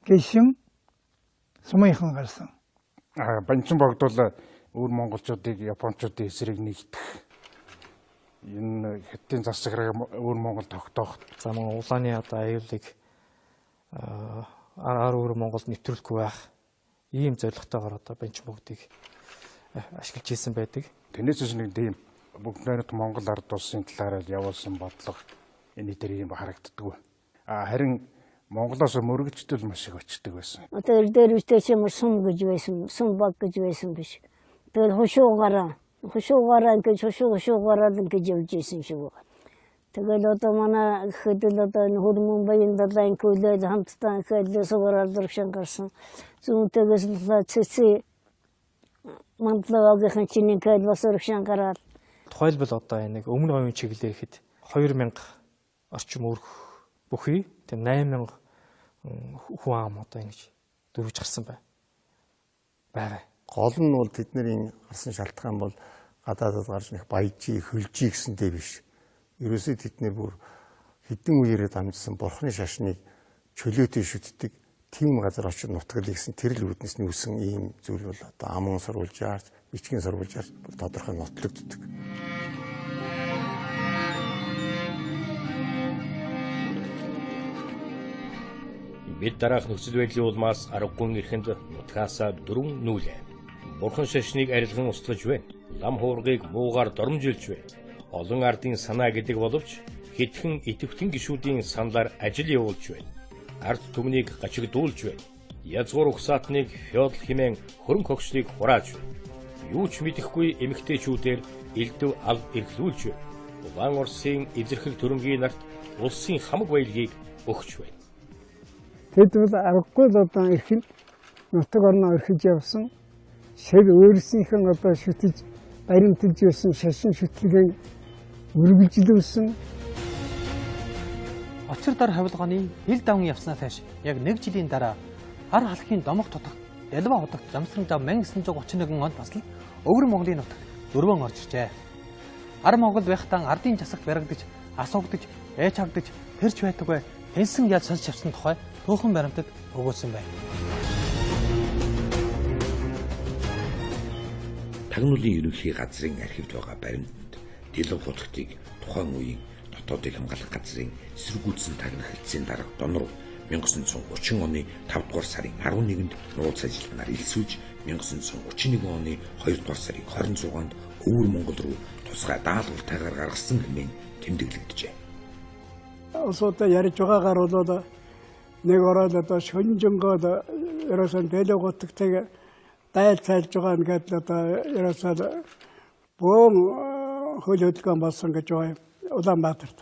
гэсэн сумынхан гарсан. Банчин богд бол өвөр монголчуудыг японочдын эсрэг нэгтгэх энэ хятадын засаг өвөр Монгол тогтоох. За мөн улааны одоо аюулыг ар өвөр Монголд нэвтрүүлэхгүй байх ийм зорилготойгоор одоо Банчин богдыг ашиглаж исэн байдаг. Тэрнээс ч нэг тийм бүгд найрамдах Монгол ард улсын талаар явуулсан бодлого энэ дээр ийм харагддаггүй. Харин Монголоос мөргөжтөл маш их очдог байсан. Одоо эрдээр үстэй юм сум гэж байсан, сум баг гэж байсан биш. Тэгэл хушуугаараа ингэж хушуугаараа л ингэж явж исэн шиг байна. Тэгэл одоо манай гэхэд л одоо энэ хөрмөн баян далайн көлөд хамтдаа ингээл сугарал дуршин гарсан. Зүүнтэйгээс л цэцээ мандлагаагийн чинь ингээл бас урагшин гараад. Тухайлбал одоо энэ нэг өмнө говийн чиглэлээр ихэд 2000 орчим өрх бүхий тийм 8000 хүн ам одоо ингэж дөрвж гарсан байгаа. Гол нь бол тэдний гарсан шалтгаан бол гадаадад гарч нэг баяжий, хөлжий гэсэнтэй биш. Ерөөсөө тэд нэр бүр хэдэн үеэрээ дамжсан бурхны шашныг чөлөөтэй шүтдэг тийм газар очиж нутгалыг гэсэн тэр л үүднээс нүүсэн ийм зүйл бол одоо амун сурвалжаар, бичгийн сурвалжаар тодорхой нотлогддог. Бид дараах нөхцөл байдлын улмаас аргагүй эрхэнд нутгаасаа дөрвөн нүүлээ. Бурхан шашныг арилган устгаж байна. Лам хуургыг муугаар дормжилж байна. Олон ардын санаа гэдэг боловч хэдхэн идэвхтэн гишүүдийн саналаар ажил явуулж байна. Ард түмнийг гачигдуулж байна. Язгуур угсаатныг феодал хэмээн хөрөнгө хогшлыг хурааж байна. Юу ч мэдэхгүй эмэгтэйчүүдээр элдв ал эрхлүүлж байна. Улаан Оросын эзэрхэг төрөнгийн нарт улсын хамаг баялагийг өгч байна. Тэд бол аргагүй л одоо эрхэн нутаг орноо эрхэж явсан. Шэг өөрсдийнхэн одоо шүтэж баримталж байсан шашин шүтлгээ үргэлжлүүлсэн. Очир дар хавилгааны хил даван явснаас хойш яг нэг жилийн дараа ар халахын домог тутагт Ялва хотогт Замсран зав 1931 онд бас л өвөр Монголын нутагт дөрвөн орж иржээ. Ар Монгол байхдаа ардын жасагт баригдаж, асуугдаж, ээж хагдаж, тэрч байдаггүй тэнсэн ял сонсч явсан тухай түүхэн баримтад өгүүлсэн байна. Тагнуулын ерөнхий газрын архивд байгаа баримтанд Дэлв хутагтыг тухайн үеийн дотоодыг хамгаалах газрын эсэргүүцсэн тагнах хэлтсийн дарга Донор 1930 оны 5 дугаар сарын 11-нд нууц ажилтнаар элсүүлж 1931 оны 2 дугаар сарын 26-нд өвөр Монгол руу тусгай даалгавартайгаар гаргасан хэмээн тэмдэглэгджээ. Улсуудаа ярьж байгаагаар бол нэг ороод одоо шөнөжөнгөө ерөөсөө дэлэг гутагтайг дайл цайлж байгаа ингээд одоо ерөөсөө бөөн хөл хөдөлгөөн болсон гэж байгаа юм Улаанбаатарт.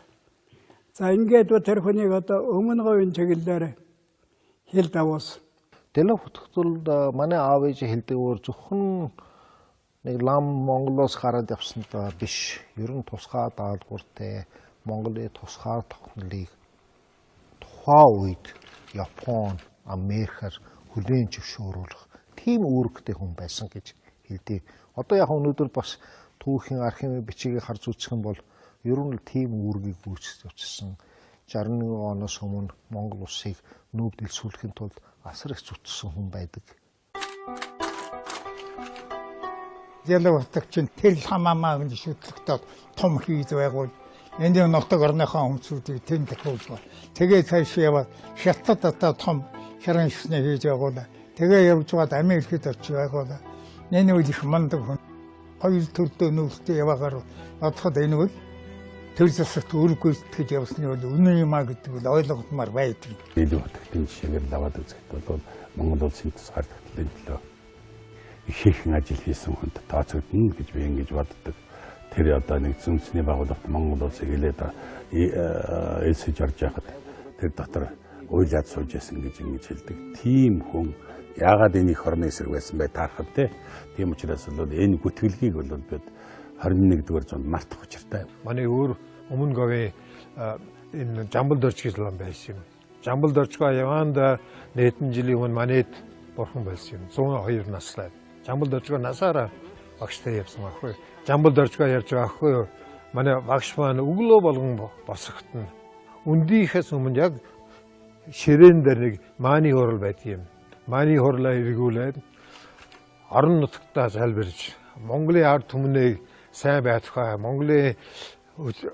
За ингээд тэр хүнийг одоо өмнө говийн чиглэлээр хил давуулсан. Дэлэг хутгтул манай аав ээж хэлдэг өөр зөвхөн нэг лам Монголоос гараад явсан даа биш. Ер нь тусгай даалгавартай Монголын тусгаар тогтнолыг тухайн үед Япон, Америкаар хүлээн зөвшөөрүүлэх тийм үүрэгтэй хүн байсан гэж хэлдэг. Одоо яг өнөөдөр бас түүхийн архивын бичгийг харж үзэх юм бол ер нь тийм үүргийг гүйцэтгэж явчихсан. 61 оноос өмнө Монгол улсыг нүүб дэлсүүлэхийн тулд асар их зүтсэн хүн байдаг. Ялав хутаг чинь тэр хамаамаа гэж шүтлэгтээ том хийз байгуул. Энэ нутаг орныхоо хүмүүсүүдийг тэнд туулж. Тэгээ цааш яваад хятад одоо том шарын шүсний хийж байгуулаа. Тэгээ явж байгаад Америкт очиж байгуулаа. Энэ үйл их мундаг хүн. Хоёр төрдөө нүүрстэй яваагаар бодоход энэ үйл төр засагт үүрэг гүйцэтгэж явсны бол үнэн юм а гэдэг бол ойлгомоор байдаг. Илүү хутагтын жишээгээр даваад үзэхэд бол Монгол улсын тусгаар тогтнолын төлөө ихээхэн ажил хийсэн хүнд тооцогдно гэж би ингэж боддог. Тэр одоо нэгдсэн үндэсний байгууллагт Монгол улсыг илээд элсэж орж байхад тэр дотор уйлаад сууж байсан гэж ингэж хэлдэг. Тийм хүн яагаад энэ их орны эсрэг байсан бай таархав те. Тийм учраас бол энэ гүтгэлгийг бол бид 21-р зуунд мартах учиртай. Манай өөр өмнө говийн энэ Жамбал дорж гэж лам байсан юм. Жамбал доржгаа яванд 80 жилийн өмнө манайд бурхан байсан юм. 102 наслаа. Жамбал доржгаа насаараа багштай явсан байхгүй. Жамбал доржгаа ярьж байгаа байхгүй юу? Манай багш маань өглөө болгон босготно. Үндийнхээс өмнө яг ширээн дээр нэг мааны хурал байдаг юм. Мааны хурлаа эргүүлээд орон нутгтаа залбирч Монголын ард түмнийг сайн байтугай, Монголын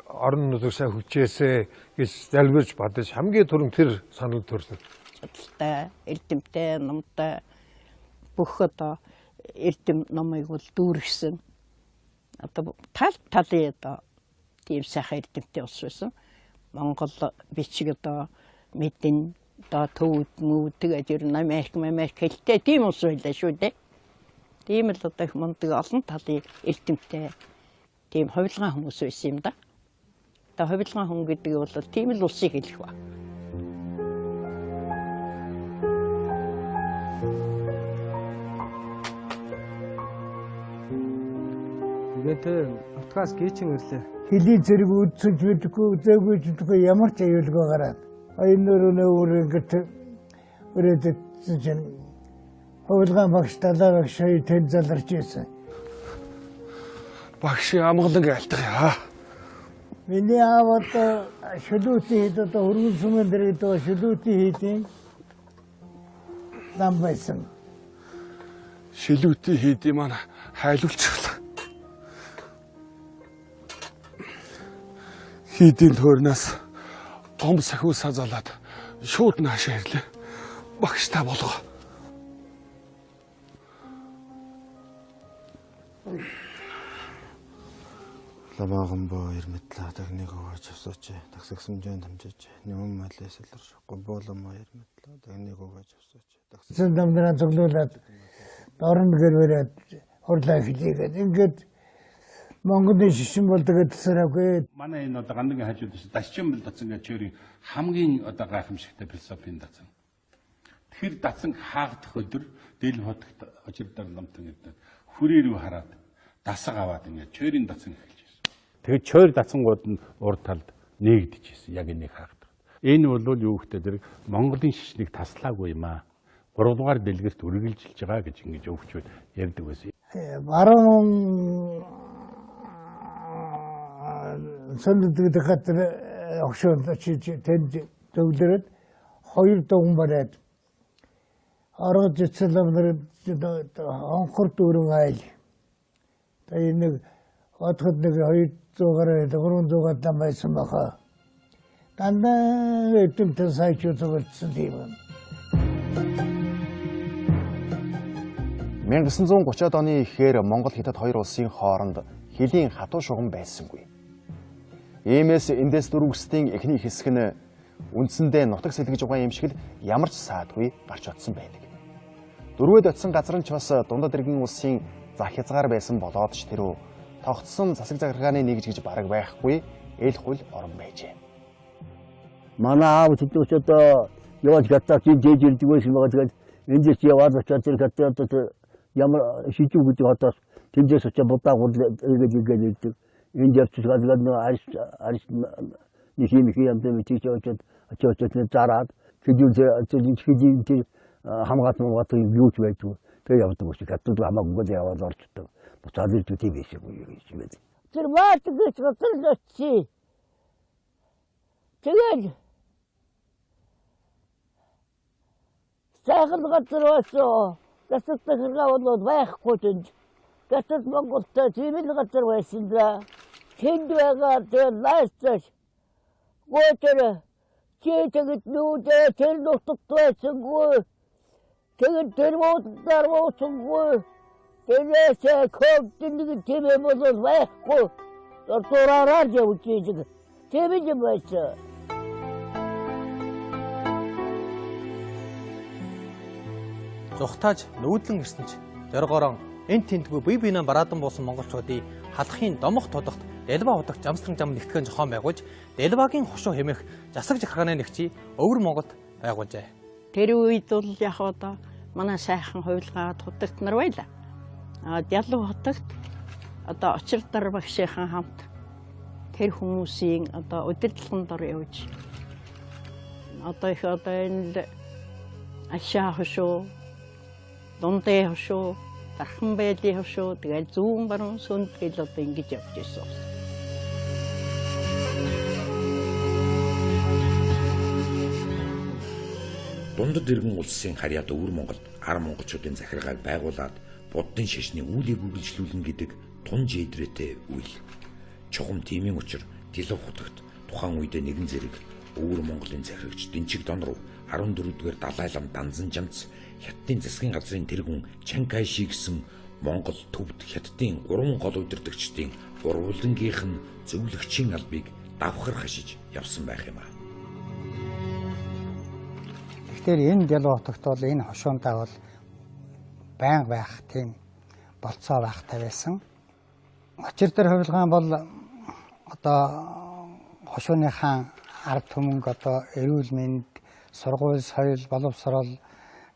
орон нутаг сайн хүчээсэ гэж залбирч бодож хамгийн түрүүн тэр санал төрсөн. Судалтай, эрдэмтэй, номтой бүх одоо эрдэм номыг бол дүүргэсэн. Одоо тал талын одоо тийм сайхан эрдэмтэй улс байсан. Монгол бичиг одоо мэдэн одоо төвд мөвд тэгээд ер нь Америк хэлтэй тийм улс байлаа шүү дээ. Тийм л одоо их мундаг олон талын эрдэмтэй тийм хувилгаан хүмүүс байсан юм да. Одоо хувилгаан хүн гэдэг бол тийм л улсыг хэлэх ба. Тэгээд нутгаас гийчин ирлээ. Хөлийн зэрэг үдсэж мэдгүй, үзээгүй мэдгүй ямар ч аюулгүй гараад. Энэ өрөөнөө өөр ингэж өрөөд чинь хувилгаан багш далаа багш хоёр тэнд заларч байсан. Багшийн амгалан айлтгая. Миний аав одоо шөлүүтийн хэд одоо өргөн сүмэн дээр гэдэг шөлүүтийн хийдийн лам байсан. Шилүүтийн хийдийн маань хайлуулчихлаа. Хийдийн төөрнөөс гом сахиусаа залаад шууд наашаа ирлээ. Багш та болгоо. Ламаагамбо ирмэтлээ тагныг өгөөж авсаач тагсагсамжаан тамжиж нэмэн малээс илэрш гомболомо ирмэтлээ тагныг өгөөж авсаач. Зэн дамдраа цоглуулад дорн гэрвэрээд хурлаа хэлийгээд ингээд Монголын шишин болдог гэдсэрээгүй. Манай энэ одоо гандангийн хажууд дашчимбал дацсан гэж чөрийн хамгийн одоо гайхамшигтай философийн дацсан. Тэр дацсан хаагдах өдөр Дэлб хотогт очирдар ламтан гэдэг хүрээ рүү хараад дасаг аваад ингээд чөрийн дацсан эхэлж байсан. Тэгээд чойр дацсангууд нь урд талд нэгдэж байсан. Яг энийг хаагдах. Энэ бол юу гэхтэй зэрэг Монголын шишнийг таслаагүй юм аа. 3 дугаар дэлгэрт үргэлжилж байгаа гэж ингэж өвчүүд ярьдаг байсан. Баруун сондөг газар огшоонд очиж тэнд төвлөрөөд хоёр дуган бариад оргож ицэл нар онхор дүүрэн айл. Тэгээ нэг одоход нэг 200 гаруй 300 гаруй байсан баха. Дандаа эрдэмтэн сайчуу зөвлөсөн тийм юм. 1930-ад оны ихээр Монгол Хятад хоёр улсын хооронд хөлийн хатуу шугам байсангүй. Иймээс эндээс дөрвөстийн эхний хэсэг нь үндсэндээ нутаг сэлгэж байгаа юм шиг л ямар ч саадгүй гарч очсон байдаг. Дөрвөөд очсон газар нь ч бас дундад иргэн улсын зах хязгаар байсан болоод ч тэрүү тогтсон засаг захиргааны нэгж гэж бараг байхгүй эл хул орон байжээ. Манай аав тэднээс одоо яваад хятад дээж ирдэг байсан байгаа. Тэгээд эндээс яваад очиад тэр хятад ямар шижүү гэдэг хотоос тэндээс очиад будаа гурал ингээд ингээд ирдэг. Энд явчих гадаад нэг арьс арьс нэг юм их юм дээр тийч очиад очиад нэг зараад хэдүүл хэдийн тэр хамгаат мамгаат юу ч байдгүй. Тэгээ явдаг ус хятад хамаагүй л яваад орчдөг. Буцаад ирдэг тийм байсан юм байна. Тэр маад гэж газар л очив. Тэгэл сайхан газар байсан. Гасад захиргаа бол байхгүй тэнд. Гасад Монголтой тийм л газар байсан да. Тэнд байгаа тэр лайсташ. Гоо чи тэгэд нүүдээ тэр нутагт байсангүй. Тэгээд тэр муудаар уусангүй. Тэрээс код нэг тийм юм бол байхгүй. Дураараар явж идэг. Тийм юм байсан. Зүхтааж нүүдлэн ирсэн ч дөргорон эн тентгүй бие биенээ бараадан буусан монголчуудын Халахын Домох тудагт Дэлва худагт Жамсран жам нэгтгэн зохион байгуулж Дэлвагийн хошуу хэмээх засаг захиргааны нэгчий Өвөр Монголд байгуулжээ. Тэр үед бол яг одоо манай сайхан хувилгаад худагт нар байлаа. А Дялуу хотогт одоо Очирдар багшийнхан хамт тэр хүмүүсийн одоо удирдлагын дор явж одоо их одоо энэ л Ашаа хошуу, Дундын хошуу, Дархан байлын хошуу, тэгэл зүүн баруун сүнд гэл одоо ингэж явж ирсэн. Дундад иргэн улсын харьяат Өвөр Монголд ар монголчуудын захиргааг байгуулад Буддын шашны үүлийг үргэлжлүүлнэ гэдэг тунж эдрээтэй үйл. Чухам тимийн учир Дилав хутагт тухайн үедээ нэгэн зэрэг Өвөр Монголын захирагч Дэнчиг дон руу 14-р Далай лам Данзан жамц Хятадын засгийн газрын тэргүүн Чан Кайши гэсэн Монгол төвд Хятадын гурван гол удирдагчдын гурвуулангийнх нь зөвлөгчийн албыг давхар хашиж явсан байх юм а. Тэгэхээр энэ Дялуу хотогт бол энэ хошуунтай бол байнга байх тийм болцоо байхтай байсан. Очир дээр хувилгаан бол одоо хошууныхаа ард түмэнг одоо эрүүл мэнд, сургууль, соёл, боловсрол,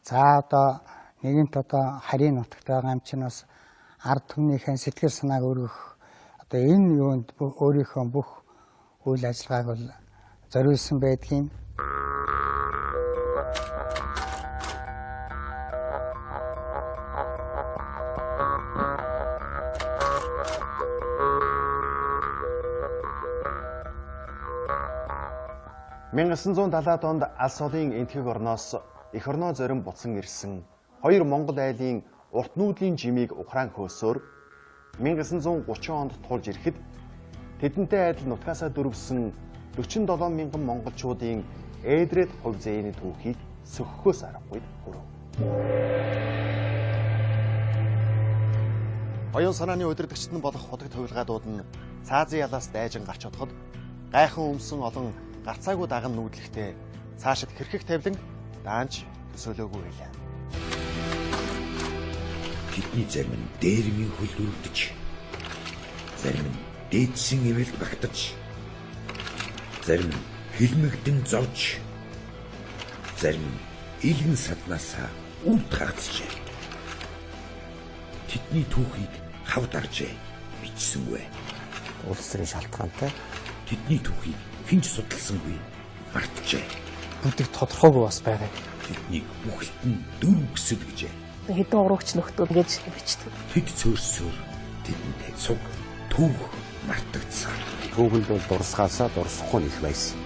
за одоо нэгэнт одоо харийн нутагт байгаа юм чинь бас ард түмнийхээ сэтгэл санааг өргөх одоо энэ юунд өөрийнхөө бүх үйл ажиллагааг бол зориулсан байдгийн. — 1970-ад онд алс холын энтхэг орноос эх орноо зорин буцан ирсэн хоёр Монгол айлын урт нүүдлийн жимийг ухраан хөөсөөр 1930 онд тулж ирэхэд тэдэнтэй адил нутгаасаа дөрвсөн 47 мянган монголчуудын ээдрээд хувь зээний түүхийг сөхөхөөс аргагүй хүрв. Оюун санааны удирдагчид нь болох хутагт хувилгаадууд нь цаазын ялаас дайжин гарч одоход гайхан өмсөн олон гарцаагүй даган нүүдлэхдээ цаашид хэрхэх тавилан даанч төсөөлөөгүй байлаа. Тэдний зарим нь дээрмийн хөл дүрвдэж, зарим нь дээдсийн ивэлд багтаж, зарим нь хилмигдэн зовж, зарим нь илгэн саднаасаа үрд хагацжээ. Тэдний түүхийг хав даржээ бичсэнгүй. Улс төрийн шалтгаантай. Тэдний түүхийг хэн ч судалсангүй мартжээ. Бүдэг тодорхойгүй бас байгаа. Тэднийг бүхэлд нь дөрөв гэсэл гэжээ. Хэдэн урагч нөхдүүд гэж бичдэг. Тэд цөөрсөөр тэдэнтэй цуг түүх мартагдсан. Түүхэнд бол дурсгаасаа дурсахгүй нь их байсан.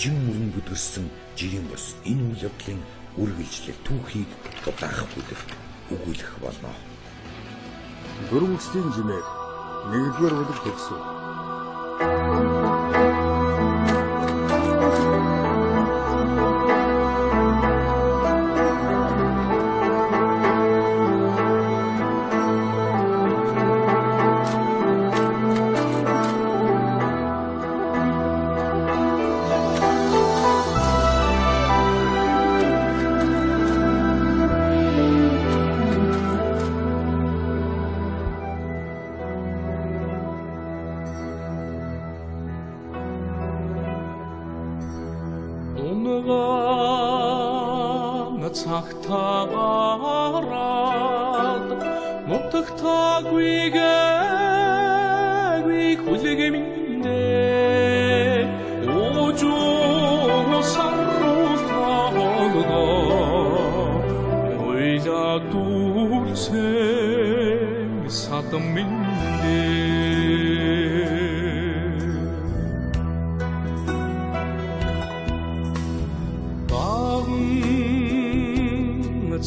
Жин мөрөн бүдгэрсэн жирийн бус энэ үйл явдлын үргэлжлэл түүхийг удаах бүлэгт өгүүлэх болно. Дөрвөн үсгийн жимээр нэгдүгээр бүлэг төгсөв.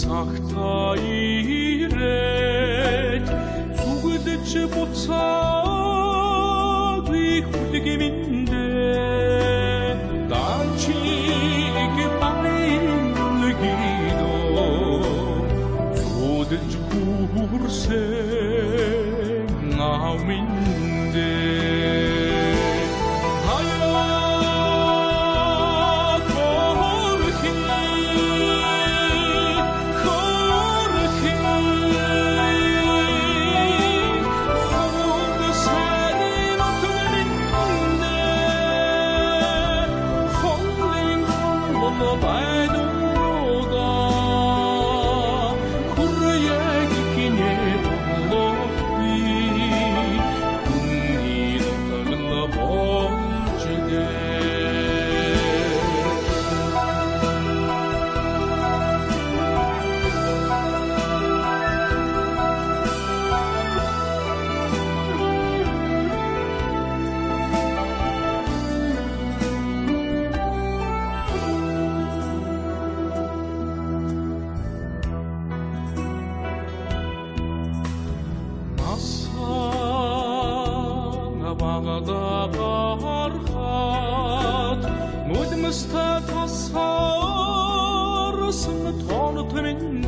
Цагтаа ирээд зүгэлж буц Нагада гархат Нүдмэстэй тасаарсан тонот минь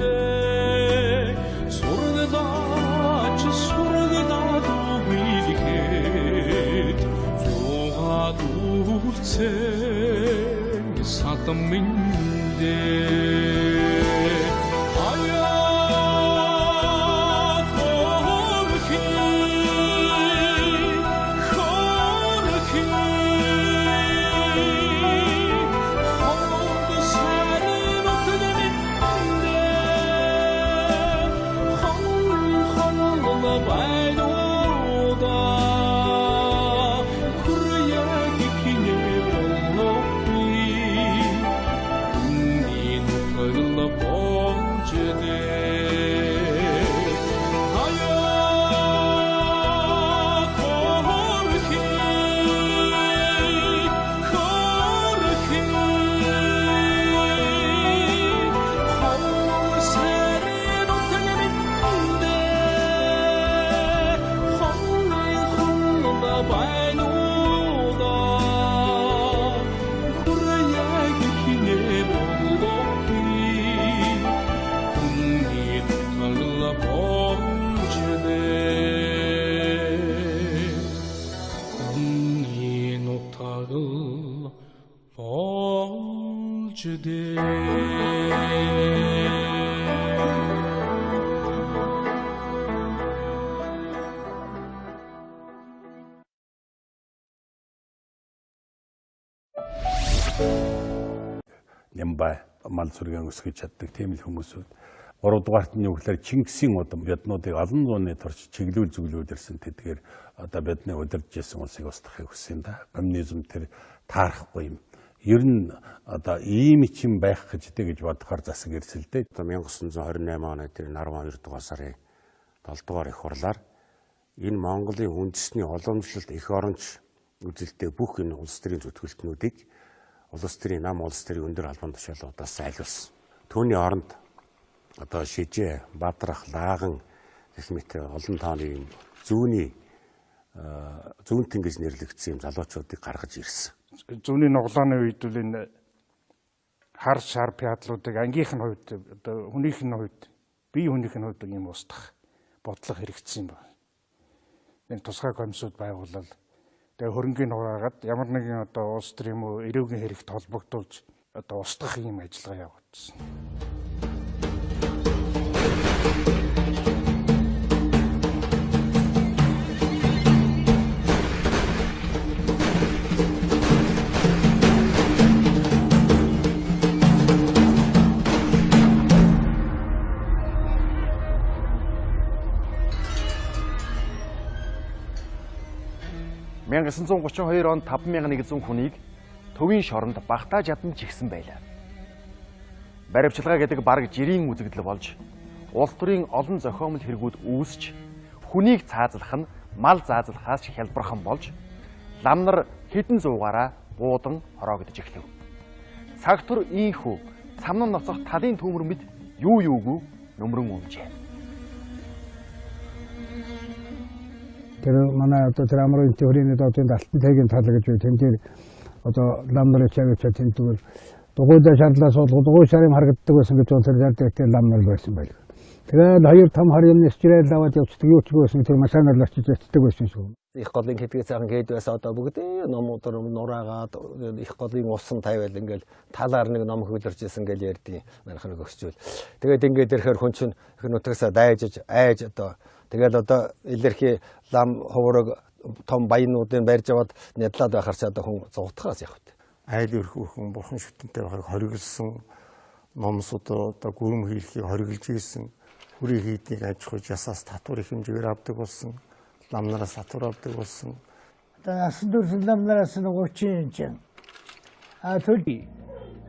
сургалаач сургалаад үгэлхэд зугаад үлцэн садам минь Нямбай мал сүргэн өсгөж чаддаг тийм л хүмүүсүүд. 3 дугаарт нь юу гэхээр Чингисийн удам биднуудыг олон зууны турш чиглүүл зүглүүл ирсэн тэдгээр одоо бидний удирдах ирсэн улсыг устгахыг хүссэн да. Коммунизм тэр таарахгүй юм. Ер нь одоо ийм чин байх гэж дээ гэж бодохоор засаг эрсэлдээ. Одоо 1928 оны тэр 12 дугаар сарын 7 дугаар их хурлаар энэ Монголын үндэсний уламжлалт эх оронч үзэлтэй бүх энэ улс төрийн зүтгэлтнүүдийг улс төрийн нам улс төрийн өндөр албан тушаалуудаас айлуулсан. Түүний оронд одоо шижээ, бадрах, лаган гэх мэт олон тооны юм зүүнний зүүнтэн гэж нэрлэгдсэн юм залуучуудыг гаргаж ирсэн. Зүүнний нуглааны үед бол энэ хар шар пядлуудыг ангийнх нь хувьд одоо хүнийх нь хувьд бие хүнийх нь хувьд юм устгах бодлого хэрэгцсэн юм байна. Энэ тусгай комиссууд байгуулал тэгээ хөрөнгийн нураагаад ямар нэгэн одоо улс төр юм уу эрүүгийн хэрэгт холбогдуулж одоо устгах юм ажиллагаа явуулсан. — 1932 онд 5100 хүнийг төвийн шоронд багтааж ядан чигсэн байлаа. Баривчилгаа гэдэг бараг жирийн үзэгдэл болж улс төрийн олон зохиомл хэрэгүүд үүсч хүнийг цаазлах нь мал заазлахаас хялбархан болж лам нар хэдэн зуугаараа буудан хороогдож эхлэв. Цаг төр ийхүү цамнан ноцох талын төмөр мэд юу юугүй нөмрөн өмжээ. Тэр манай одоо тэр амрын төрийн додын алтан тайгийн тал гэж үү тэн дээр одоо лам нар чавчаа тэнтвэл дугуйдаа шарлаа суулгад дугуй шар юм харагддаг байсан гэж бол тэр зардагтай лам нар байсан байл. Тэгээд хоёр том хар юм нисчрэл аваад явцдаг юу ч байсан тэр машинаар л очиж очдог байсан шүү. Их голын хэдгээ сайхан хэд байсан одоо бүгд ном нураагаад их голын усан тавиал ингээл талаар нэг ном хөлөрч исэн гэл ярьдیں۔ Манайх нэг өгчүүл. Тэгээд ингээд ирэхээр хүн чинь их нутагсаа дайжиж айж одоо тэгэл одоо илэрхий лам хувраг том баянуудын барьж аваад нядлаад байхаар ч одоо хүн зугтахаас явах вэ. Айл өрхөн бурхан шүтэнтэй байхыг хориглосон номсууд одоо гүрэм хийлхийг хориглож ийсэн хүрээ хийднийг аж ахуйч ясаас татвар их хэмжээгээр авдаг болсон. Лам нараас татвар авдаг болсон. Одоо насан турш лам нараас нь 30 жил. А түл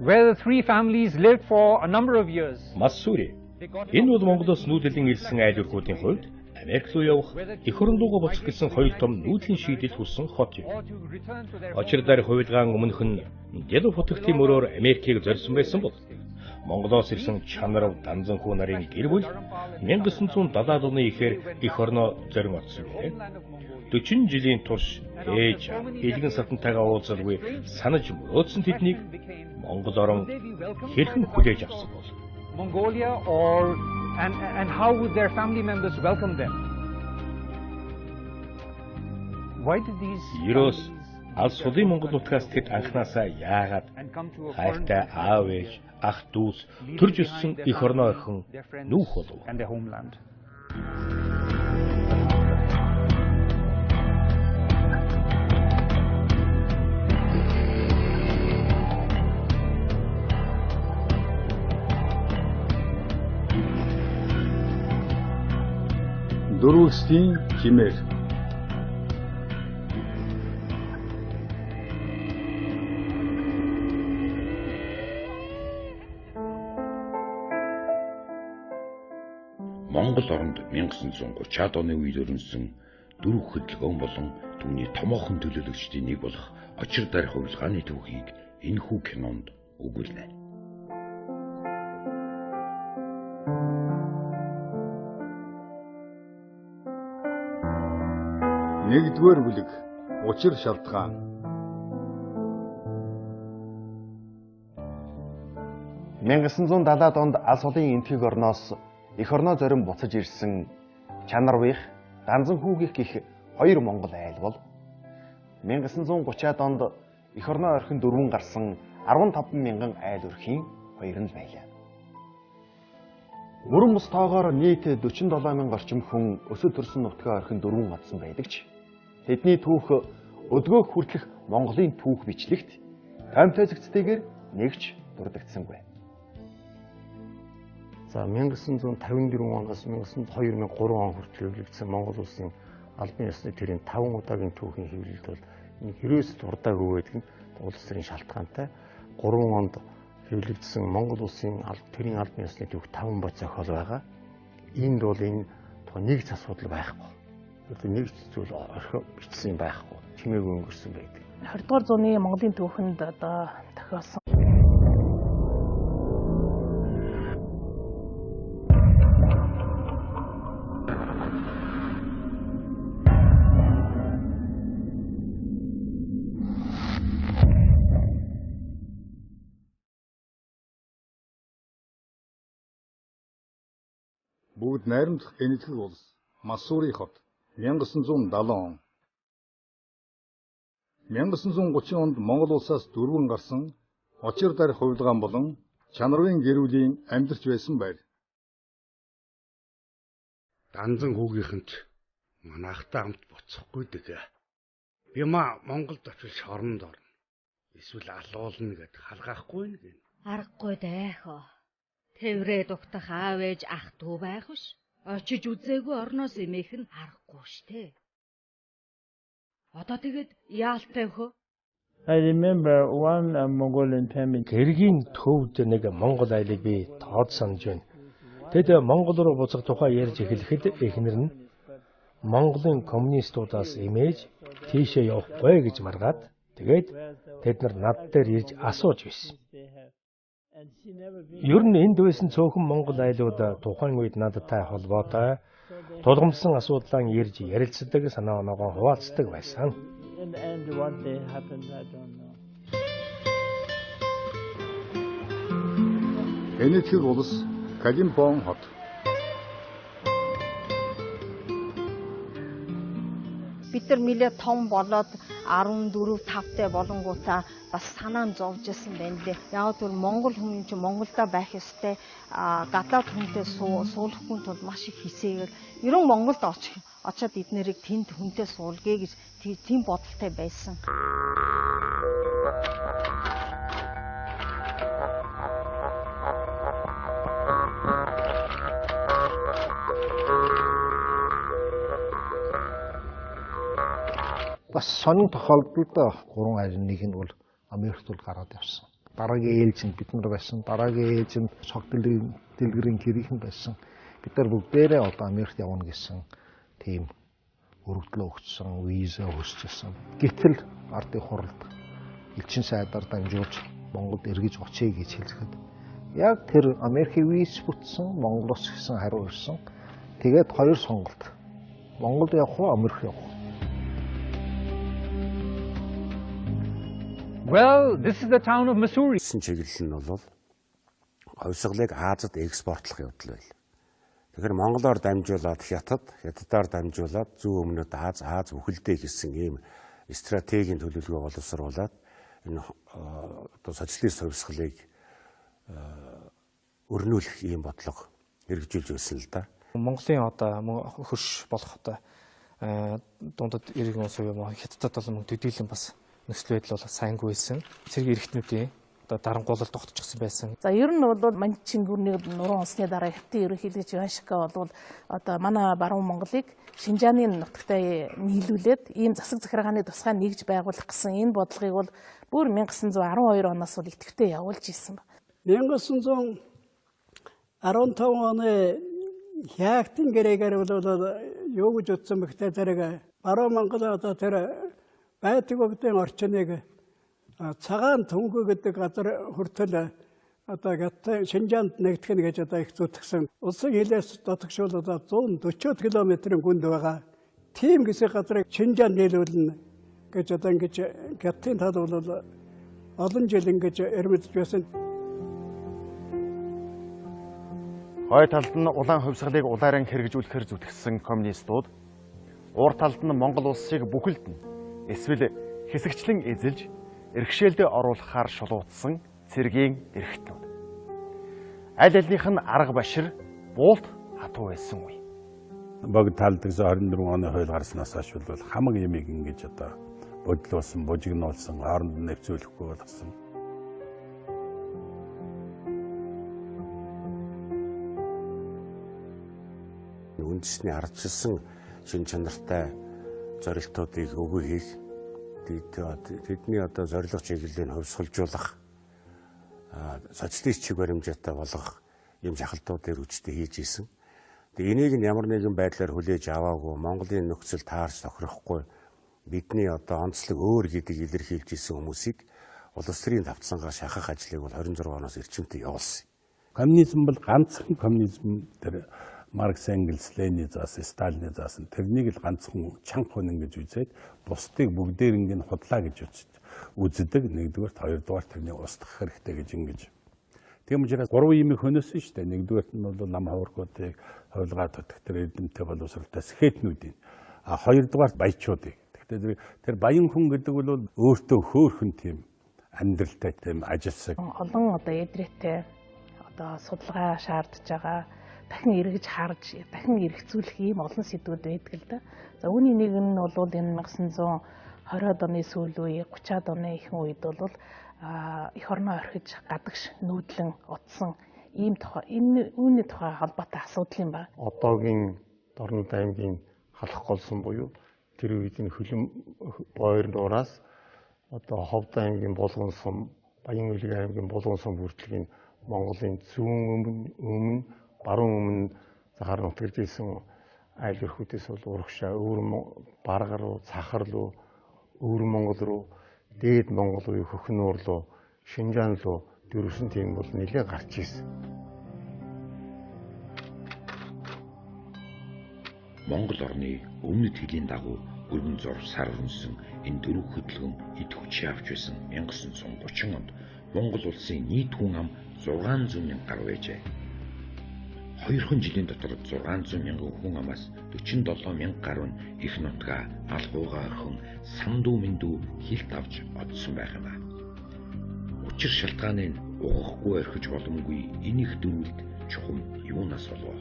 where the three families lived for a number of years. Массури. Энэ бол Монголоос нүүдэлэн ирсэн айл өрхүүдийн хувьд Америк руу явах, эх орон руугаа буцах гэсэн хоёр том нүүдлийн шийдэл хүссэн хот юм. Очир дээр хувилгаан өмнөх нь Дэлв хотогтын мөрөөр Америкийг зорьсон байсан бол Монголоос ирсэн Чанарав Данзанхүү нарын гэр бүл 1970-аад оны ихээр эх орноо зорин очсон юм. 40 жилийн турш ээж элгэн садантайгаа уулзалгүй санаж мөрөөдсөн тэднийг Монгол орон хэрхэн хүлээж авсан бол? Mongolia or and how would their family members welcome them? Why did these Ерөөс аль сулын Монгол нутгаас тэд анханасаа яагаад хайртай аав ээж, ах дүүс төрж өссөн эх орноо орхин нүүх болов? And their homeland. Дөрвөсдийн жимээр. Монгол оронд 1930-аад оны үед өрнөсөн дөрөв хөдөлгөөн болон түүний томоохон төлөөлөгчдийн нэг болох Очир дарих хувилгааны түүхийг энэхүү кинонд өгүүлнэ. Нэгдүгээр бүлэг. Учир шалтгаан. 1970-ад онд аль сулын энтхэг орноос эх орноо зорин буцаж ирсэн Чанарвих, Данзан хүүгийнх гэх хоёр монгол айл бол 1930-ад онд эх орноо орхин дөрвөн гарсан 15 мянган айл өрхийн хоёр нь байлаа. Мөрөн бус тоогоор нийт 47 мянга орчим хүн өсөд төрсөн нутгаа орхин дөрвөн одсон байдаг ч тэдний түүх өдгөөх хүртэлх Монголын түүх бичлэгт томьтойзогцтэйгээр нэгч дурддагсангүй. За 1954 оноос 2003 он хүртэл хэвлэгдсэн Монгол улсын албан ёсны төрийн 5 удаагийн түүхийн хэвлэлд бол энэ хэрээс дурдаагүй байдаг нь улс төрийн шалтгаантай. 3 онд хэвлэгдсэн Монгол улсын төрийн албан ёсны түүх 5 бод зохиол байгаа. Энд бол энэ нэг ч асуудал байхгүй. Одоо нэг ч зүйл орхио бичсэн байхгүй. Чимээгүй өнгөрсөн байдаг. 20 дугаар зууны Монголын түүхэнд одоо тохиолсон Бүгд найрамдах Энэтхэг улс, Массури хот, 1970 он. 1930 онд Монгол улсаас дөрвөн гарсан Очир дарих хувилгаан болон Чанарвын гэр бүлийн амьдарч байсан байр. Данзан хүүгийнхэн ч манайхтай хамт буцахгүй дэг. Бямаа Монголд очил шоронд орно. Эсвэл алуулна гэд халгаахгүй нь гин. Аргагүй дайхо. Тэврээ дугтах аав ээж ах дүү байх биш. Очиж үзээгүй орноос эмээх нь аргагүй штэ. Одоо тэгэд яалтай хөө. I remember one Mongolian family. Гэргийн төвд нэг монгол айлыг би тоод санаж байна. Тэд Монгол руу буцах тухай ярьж эхлэхэд эхнэр нь Монголын коммунистуудаас эмээж тийшээ явахгүй гэж маргаад тэгээд тэд нар над дээр ирж асууж байсан. Ер нь энд байсан цөөхөн монгол айлууд тухайн үед надтай холбоотой тулгамдсан асуудлаа ирж ярилцдаг, санаа оноогоо хуваалцдаг байсан. In the end, what they happened, I don't know. Энэтхэг улс, Калимпон хот. Бид нар нэлээ том болоод 14 5-тай болонгуудаа бас санаа нь зовж исэн байна лээ. Яг тэр монгол хүн чинь Монголда байх ёстой, гадаад хүнтэй суулгахгүй тул маш их хисээгээр ерөн Монголд очиод эднэрийг тэнд хүнтэй суулгая гэж тийм бодолтой байсан. Бас сонин тохиолдолд 3 айл нэг нь бол Америкт бол гараад явсан. Дараагийн ээлж нь бид нар байсан. Дараагийн ээлж нь цог дэлгэрийн гэрийнхэн байсан. Бид нар бүгдээрээ одоо Америкт явна гэсэн тийм өргөдлөө өгсөн, виза өсчихсэн. Гэтэл ардын хуралд элчин сайдаар дамжуулж Монголд эргэж очие гэж хэлэхэд яг тэр Америкийн виз бүтсэн, Монголоос гэсэн хариу ирсэн. Тэгээд хоёр сонголт. Монголд явах уу, Америк явах уу? Well, this is the town of Missouri. Чиглэл нь бол хувьсгалыг Азад экспортлох явдал байл. Тэгэхээр монголоор дамжуулаад хятад, хятадаар дамжуулаад зүүн өмнөд Аз, Аз бүхэлдээ гэсэн ийм стратегийн төлөвлөгөө боловсруулад энэ одоо социалист хувьсгалыг өрнүүлэх ийм бодлого хэрэгжүүлж байсан л да. Монголын одоо хөрш болох одоо дундад иргэн улс юм уу хятадд бол мөн төдийлөн бас нөхцөл байдал бол сайнгүй байсан. Цэрэг эрхтнүүдийн одоо дарангуйлал тогтчихсон байсан. За ер нь бол Манчин гүрнийг нуруу онсны дараа хятадын ерөнхийлөгч Иваншика бол одоо манай баруун Монголыг Шинжааны нутагтай нийлүүлээд ийм засаг захиргааны тусгай нэгж байгуулах гэсэн энэ бодлогыг бол бүр 1912 оноос бол идэвхтэй явуулж исэн. 1915 оны Хягтын гэрээгээр бол юу гэж утсан бэхтэй зэрэг баруун Монгол одоо тэр байдаг богдын орчныг цагаан түнхүү гэдэг газар хүртэл одоо Хятад Шинжаанд нэгтгэх нь гэж одоо их зүтгэсэн. Улсын хилээс дотгошвол одоо 140 км-ийн гүнд байгаа. Тийм хэсэг газрыг Шинжаанд нийлүүлнэ гэж одоо ингэж Хятадын тал бол олон жил ингэж эрмэлзэж байсан. Хой талд нь улаан хувьсгалыг улааран хэрэгжүүлэхээр зүтгэсэн коммунистууд, уур талд нь Монгол улсыг бүхэлд нь эсвэл хэсэгчлэн эзэлж эрхшээлдээ оруулахаар шулуутсан цэргийн эрхтнүүд. Аль альных нь арга башир буулт хатуу байсан үе. Богд талдгсан 24 оны хууль гарснаас хойш бол хамаг ямиг ингэж одоо бодлуулсан, бужигнуулсан, хооронд нь нэвцүүлэхгүй болгосон. Үндэсний ардчилсан шин чанартай зорилтуудыг өгөө хийх, тэдний одоо зорилго чиглэлийг хувьсгалжуулах, социалист чиг баримжаатай болгох ийм шахалтуудыг хүчтэй хийж исэн. Тэгээ энийг нь ямар нэгэн байдлаар хүлээж аваагүй, Монголын нөхцөл таарч тохирохгүй, бидний одоо онцлог өөр гэдэг илэрхийлж исэн хүмүүсийг улс төрийн тавцангаа шахах ажлыг бол 26 оноос эрчимтэй явуулсан. Коммунизм бол ганцхан коммунизм тэр Маркс, Энгельс, Ленин заасан, Сталины заасан тэрнийг л ганцхан чанга үнэн гэж үзээд бусдыг бүгдээринг нь худлаа гэж үздэг. Нэгдүгээрт, хоёрдугаар тэрнийг устгах хэрэгтэй гэж ингэж. Тийм учраас гурван юм хөнөөсөн шүү дээ. Нэгдүгээрт нь бол нам ховргуудыг хувилгаа дутаг тэр эрдэмтэй боловсролтой сэхэтнүүдийг. А хоёрдугаарт баячуудыг. Тэгэхээр тэр баян хүн гэдэг бол өөртөө хөөрхөн тийм амьдралтай тийм ажилсаг. Олон одоо эдрээтэй одоо судалгаа шаардж байгаа, дахин эргэж харж, дахин эргцүүлэх ийм олон сэдвүүд байдаг л да. За үүний нэг нь бол энэ 1920-ад оны сүүл үе, 30-ад оны ихэнх үед бол эх орноо орхиж гадагш нүүдлэн утсан ийм тухай, энэ үүний тухай холбоотой асуудал юм ба. Одоогийн Дорнод аймгийн Халах голсон буюу тэр үед энэ хөлөн бойр нуураас одоо Ховд аймгийн Булган сум, Баян-Үлэг аймгийн Булган сум хүртэл энэ Монголын зүүн өмнө, баруун өмнө захаар нутгалж исэн айл өрхүүдээс бол урагшаа өвөр барга руу, цахар руу, өвөр Монгол руу, дээд Монгол буюу Хөхнуур руу, Шинжаан руу дөрвсөн тийм бол нэлээд гарч исэн. Монгол орны өмнөд хөлийн дагуу өргөн зур сар өрнөсөн энэ дөрөв хөдөлгөөн идэвхж явж байсан 1930 онд Монгол улсын нийт хүн ам 600 мянга гаруй байжээ. Хоёрхан жилийн дотор 600 мянган хүн амаас 47 мянга гаруй нь их нутгаа алгуугаа орхин сандуу мэндүү хилт авч одсон байх юм а. Учир шалтгааны нь угахгүй орхиж боломгүй энэ их дөрвөлд чухам юунаас болов?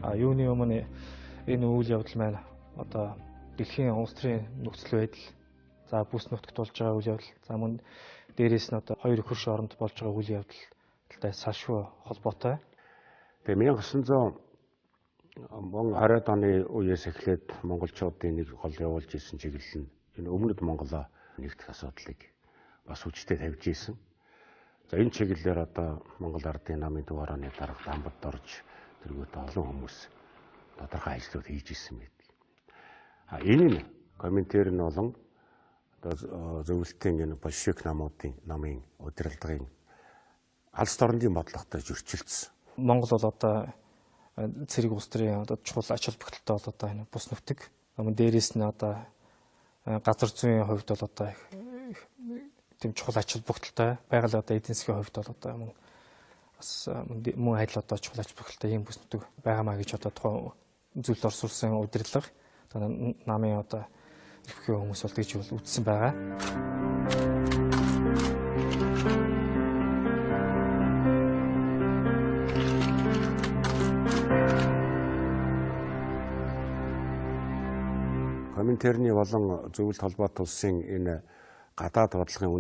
А юуны өмнө энэ үйл явдал маань одоо дэлхийн улс төрийн нөхцөл байдал, за бүс нутагт болж байгаа үйл явдал, за мөн дээрээс нь одоо хоёр хөрш оронд болж байгаа үйл явдалтай салшгүй холбоотой. Тэгээ 1920-ад оны үеэс эхлээд монголчуудын нэг гол явуулж исэн чиглэл нь энэ өмнөд Монголоо нэгтгэх асуудлыг бас хүчтэй тавьж исэн. За энэ чиглэлээр одоо Монгол Ардын намын төв орооны дарга Дамбад орж тэргүүт олон хүмүүс тодорхой ажлууд хийж исэн байдаг. А энэ нь комментэр нь болон одоо зөвлөлтийн энэ большевик намуудын намын удирдлагын алс дорнодын бодлоготой зөрчилдсөн. Монгол бол одоо цэрэг улс төрийн одоо чухал ач холбогдолтой бол одоо энэ бус нутаг. Мөн дээрээс нь одоо Газар зүйн хувьд бол одоо их тийм чухал ач холбогдолтой, байгаль одоо эдийн засгийн хувьд бол одоо мөн бас мөн адил одоо чухал ач холбогдолтой ийм бүс нутаг байгаамаа гэж одоо тухайн зөвлөлд оролцуулсан удирдлага одоо намын одоо эрхтэй хүмүүс бол тэгж бол үзсэн байгаа. Коминтерны болон зөвлөлт холбоот улсын энэ гадаад бодлогын